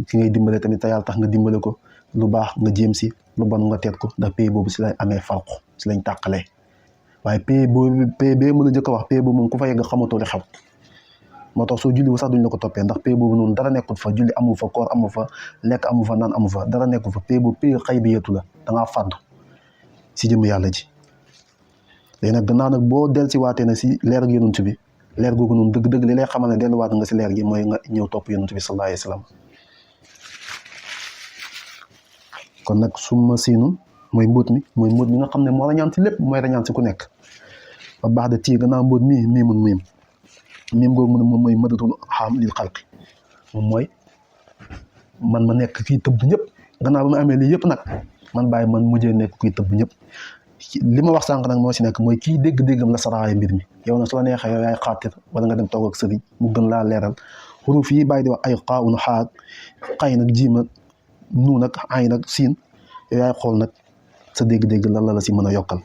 ki ngay dimbale tamit te yàlla tax nga dimbale ko lu baax nga jéem si lu bon nga teet ko ndax pay boobu si lañ amee farqu si lañ tàqalee waaye pay bee mën a jëkk a wax pay boobu moom ku fa yegg xamatoo li xew moo tax soo julli wu sax duñ la ko toppee ndax pay boobu noonu dara nekkul fa julli amu fa koor amu fa lekk amu fa naan amu fa dara nekkul fa pay boobu pay xëy bi yeetu la dangaa fàddu si jëm yàlla ji léegi nag gannaaw nag boo del si waatee na si leer ak yonent bi leer googu noonu dëgg-dëgg li lay xamal ne delluwaat nga si leer gi mooy nga ñëw topp yonent bi sallallahu alayhi wa sallam kon nag suma siinun mooy mbóot mi nga xam ne moo rañaan si lépp mooy rañaan si ku nekk ba baax de tii gannaaw mbóot miim googu mu ne moom mooy madatul xam lil xalqi moom mooy man ma nekk kii tëbb ñëpp gannaaw ba ma amee lii yëpp nag man bàyyi man mujjee nekk kii tëbb ñëpp li ma wax sànq nag moo si nekk mooy kii dégg-déggam la saraay mbir mi yow nag su la neexee yow yaay xaatir wala nga dem toog ak sëriñ mu gën laa leeral xuruf yi bàyyi di wax ay xaawun xaag xay nag jiim ak nuun ak ay nag siin yow yaay xool nag sa dégg-dégg lan la si mën a yokkal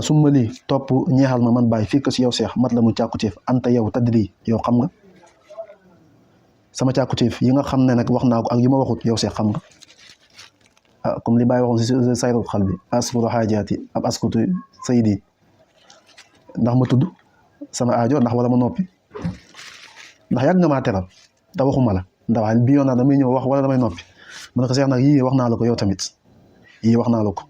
summa lii topp ñeexal ma man bàyyi fii ko si yow seex mat la mu càkkutéef anta yow tadri yow xam nga sama càkkutéef yi nga xam ne nag wax naa ko ak yi ma waxut yow seex xam nga comme li bàyyi waxoon si sayrul xal bi asfuru xaajaati ab askutu saydi ndax ma tudd sama aajo ndax wala ma noppi ndax yàgg nga maa teral te waxuma la ndax bi yoon naa damay ñëw wax wala damay noppi mu ne ko seex nag yii wax naa la ko yow tamit yii wax naa la ko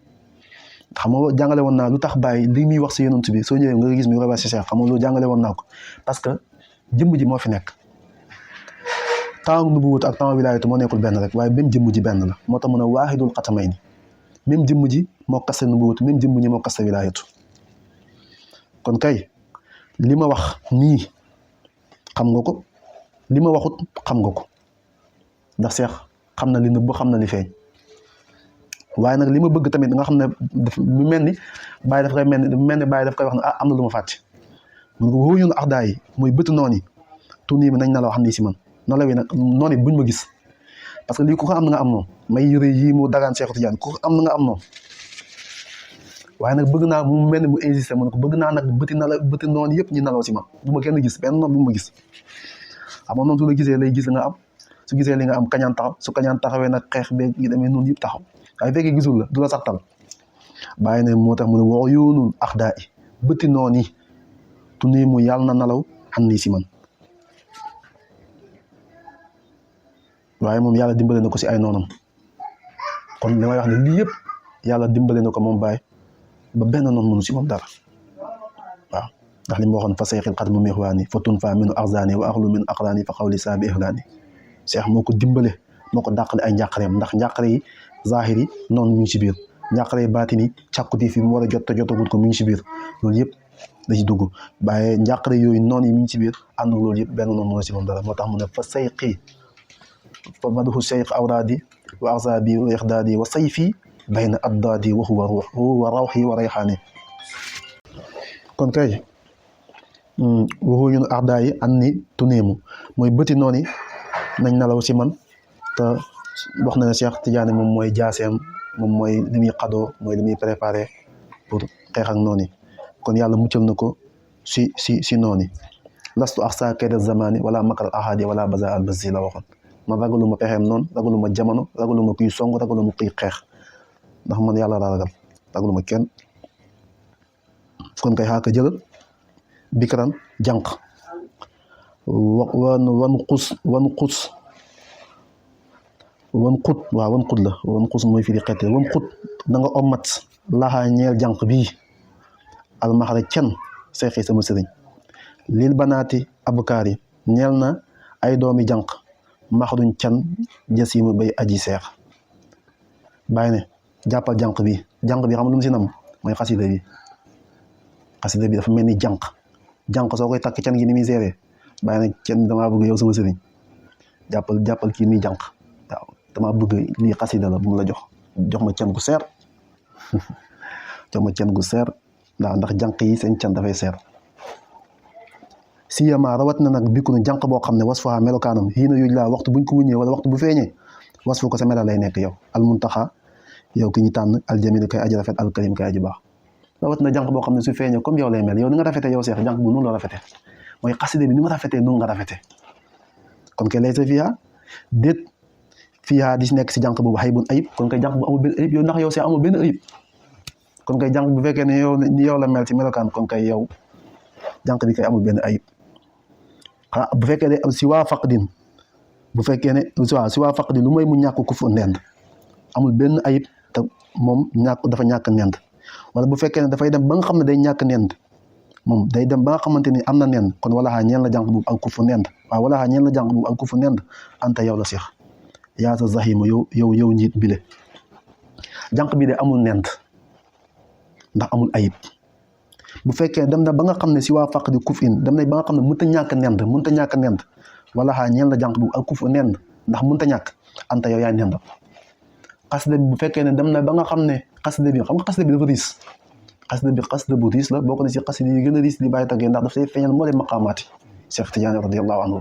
xam nga jàngale woon naa lu tax bàyyi li muy wax si yonent bi soo ñëwee nga gis muy wax si Cheikh xam nga loolu jàngale woon naa ko parce que jëmm ji moo fi nekk temps nubuwut ak temps wilaayatu moo nekkul benn rek waaye même jëmm ji benn la moo tax mu ne waahidul xatamayni même jëmm ji moo kase nubuwut même jëmm ji moo kase wilaayatu kon kay li ma wax nii xam nga ko li ma waxut xam nga ko ndax Cheikh xam na li nëbb xam na li feeñ waaye nag li ma bëgg tamit nga xam ne lu mel ni Baye daf koy mel ni Baye daf koy wax ne am na lu ma fàtte mun ko wóo ñun axdaa yi mooy bëtt noon yi tunii mi nañ na la wax nii si man noonu la wi nag noonu buñ ma gis parce que lii ku ko am na nga am noonu may yëre yii mu dagaan Cheikh Tidiane ku ko am na nga am noonu waaye nag bëgg naa mu mel ni mu insisté mu ne ko bëgg naa nag bëtti noonu yëpp ñu nalaw si man bu ma kenn gis benn noonu bu ma gis xam nga noonu su la gisee lay gis li nga am su gisee li nga am kañaan taxaw su kañaan taxawee nag xeex beeg yi demee noonu yëpp taxaw waaye fekkee gisul la du la sax tal bàyyi ne moo tax mu ne woo yoonul axdaa yi bëtti noonu yi tu nii mu yàlla na nalaw xam nii si man waaye moom yàlla dimbale na ko si ay noonam kon li may wax ne lii yëpp yàlla dimbale na ko moom Baye ba benn noonu mënu si moom dara waaw ndax li ma waxoon fa sayxil xat mu mixwaani fa tun fa minu axzaani wa axlu min aqraani fa xawli saa bi ixlaani Cheikh moo ko dimbale moo ko dàqale ay njàqareem ndax njàqare yi zahir yi noonu mu ngi si biir njàqare yi baatin yi càkkuti fi mu war a jot te jotagul ko mu ngi si biir loolu yëpp da ci dugg waaye njàqare yooyu noonu yi mu ngi si biir ànd loolu yëpp benn noonu mënu si moom dara moo tax mu ne fa sayqi fa maduhu sayq awraadi wa axzaabi wa ixdaadi wa sayfi bayna addaadi wa huwa ruux wa rawxi wa rayxaani kon kay waxu ñun axdaa yi an ni tuneemu mooy bëti noonu yi nañ nalaw si man te wax na ne Cheikh Tidiane moom mooy jaaseem moom mooy li muy xadoo mooy li muy préparé pour xeex ak noonu kon yàlla muccal na ko si noonu lastu axsa kayda zamani wala makal ahadi wala baza al basi la waxoon man ragaluma pexeem noonu ragaluma jamono ragaluma kuy song ragaluma kuy xeex ndax man yàlla laa ragal ragaluma kenn kon kay xaaka jëlal bikran jànq wan xut waaw wan xut la wan xus mooy firi xeete wan xut da nga ommat laxaa ñeel jànq bii almaxara can seexi sama sëriñ lil banaati abukaar yi ñeel na ay doomi jànq maxaruñ can jasiima bay aji seex bàyyi ne jàppal jànq bi xam nga lu mu si nam mooy xasida bi dafa mel ni jànq soo koy takk can gi ni muy seeree bàyyi ne can damaa bëgg yow sama sëriñ jàppal kii muy jànq waaw damaa bëgg lii xasida la bu mu la jox ma can gu seer jox ma can gu seer ndax jànq yi seen can dafay seer siyama rawat na nag bikku nu jànq boo xam ne was fa melokaanam yii na yuj laa waxtu buñ ko wuññee wala waxtu bu feeñee was fu ko sa mela lay nekk yow almuntaxa yow ki ñu tànn aljamil kay aji rafet alkarim kay aji baax rawat na jànq boo xam ne su feeñee comme yow lay mel yow ni nga rafetee yow Cheikh jànq bu noonu la rafetee mooy xasida bi ni ma rafetee noonu nga rafetee kon kay lay sa fiyaa déet fiyaa di si nekk si jànq boobu xaybun ayib kon kay jànq bu amul benn ayib yow ndax yow Cheikh amul benn ayib kon kay jànq bu fekkee ne yow la mel ci melokaan kon kay yow jànq bi kay amul benn ayib bu fekkee ne si waa faqdin bu fekkee ne si waa faqdin lu mooy mu ñàkk ku fu ndend amul benn ayib te moom dafa ñàkk nend wala bu fekkee ne dafay dem ba nga xam ne day ñàkk nend moom day dem ba nga xamante ni am na nend kon wala xaa ñeel la jànq boobu ak ku fu nend waaw wala xaa ñeel la jànq boobu ak ku fu nend anta yow la Cheikh yaa sa zahima yow njiit bile jànq bi de amul nend ndax amul ayib bu fekkee dem na ba nga xam ne si waa faq di kuf in dem na ba nga xam ne mënta ñàkk nend wala xaa ñeel la jànq boobu ak kufu nend ndax mënta ñàkk anta yow yaay nend xasida bi bu fekkee ne dem na ba nga xam ne xasida bi dafa riis xasida bu riis la bokk na si xasida yi gën a riis li bàyyi taggee ndax daf say feeñal moo leen maqaamaati Cheikh Tidiane radiyallahu anhu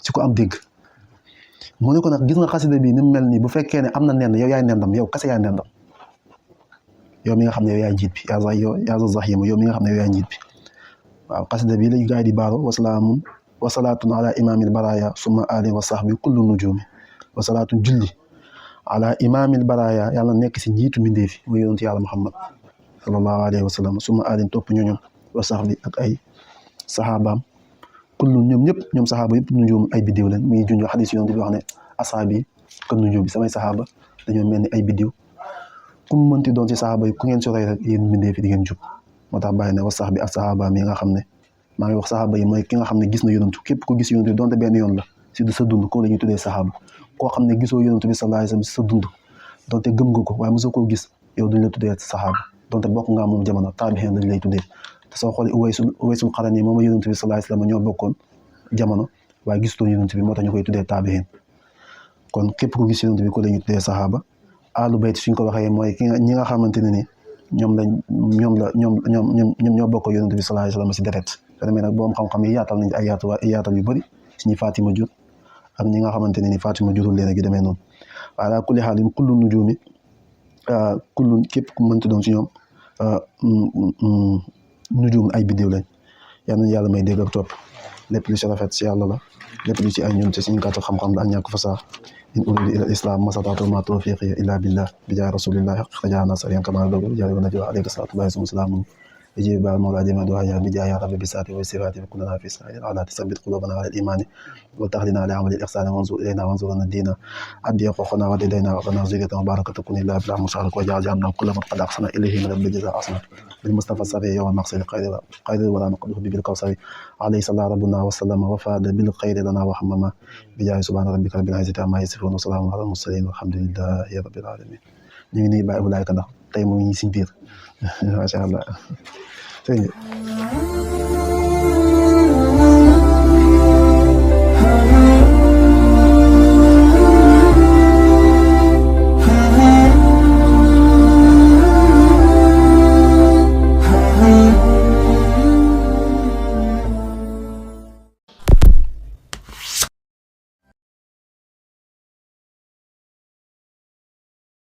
si ko am dégg mu ne ko nag gis nga xasida bi ni mu mel nii bu fekkee ne am na nend yow yaay nendam yow kese yaay nendam yow mi nga xam ne yow yaay njiit bi yaa sa zahima yow mi nga xam ne yow yaay njiit bi waaw xasida bi lañu gaay di baaro wasalaamun wasalaatun ala imaamil baraya summa ali wa sahbi kullu nujumi wasalaatun julli ala imaamil baraya yàlla nekk si njiitu mbindeefi muy yonent yàlla Muhammad sallallahu alayhi wa sallam summa alin topp ñoñom wa sahbi ak ay saxaabaam kullu ñoom saxaaba yëpp nujum ay biddiw leen muy junj xadis yoon bi wax ne asaabi comme nujum bi samay saxaaba dañoo mel ni ay biddiw ku mu mënti doon ci saxaaba yi ku ngeen si roy rek yéen mbindee fi di ngeen jub moo tax bàyyi ne wa sax bi ak saxaaba mi nga xam ne maa ngi wax saxaaba yi mooy ki nga xam ne gis na yonantu képp ko gis yonantu bi donte benn yoon la si sa dund ko la ñuy tuddee saxaaba koo xam ne gisoo yonantu bi sallallahu alayhi wasallam si sa dund donte gëm nga ko waaye mosoo koo gis yow duñ la tuddee saxaaba donte bokk nga moom jamono taabixiin lañ lay tuddee te soo xoolee Uwaysul Qarani moom yonantu bi sallallahu alayhi wasallam ñoo bokkoon jamono waaye gisutoon yonantu bi moo tax ñu koy tuddee taabixiin kon képp ko gis yonantu bi ko la ñuy tuddee saxaaba ahlu bayt suñ ko waxee mooy ñi nga xamante ne ni ñoom ñoo bokk yonantu bi sallallahu alayhi wasallam si deret te demee nag boom xam-xam yi yaatal nañ ay yaatal yu bëri si ñi Fatima jur ak ñi nga xamante ne ni Fatima jurul leen ak yu demee noonu ala kulli xaalin kullu nujuumi kullu képp ku mënti doon si ñoom nujuum ay biddiw lañ yal nañu yàlla may dégg ak topp lépp lu si rafet si yàlla la lépp lu ci ay ñun te suñu gàttal xam-xam la ak ñàkk fasaa in uriidu illa al-islaah masataatu ma tawfiiqi illa billah bi jaahi rasulillahi xajaana sariyan kama dogal jaari wa najwa alayka salaatullahi wa salaamuhu يجيب بعد مولا جميع دعاء بجاه يا رب بساته وصفاته وكلنا في سائر على تثبت قلوبنا على الايمان وتهدنا على عمل الاحسان وانظر الينا وانظرنا الدين ادي حقوقنا ودينا ربنا زينة وبركة تكون الا بالله مشارك وجعل جعلنا كل من قد احسن اليه من الجزاء احسن بالمصطفى الصفي يوم المقصد قيد ولا نقده بالكوثر عليه صلى ربنا وسلم وفاد بالخير لنا وحمما بجاه سبحان ربك رب العزة عما يصفون وسلام على المرسلين والحمد لله رب العالمين ñu ngi nii bàyyi bu laay ka ndax tey mu ngi si biir macha allah.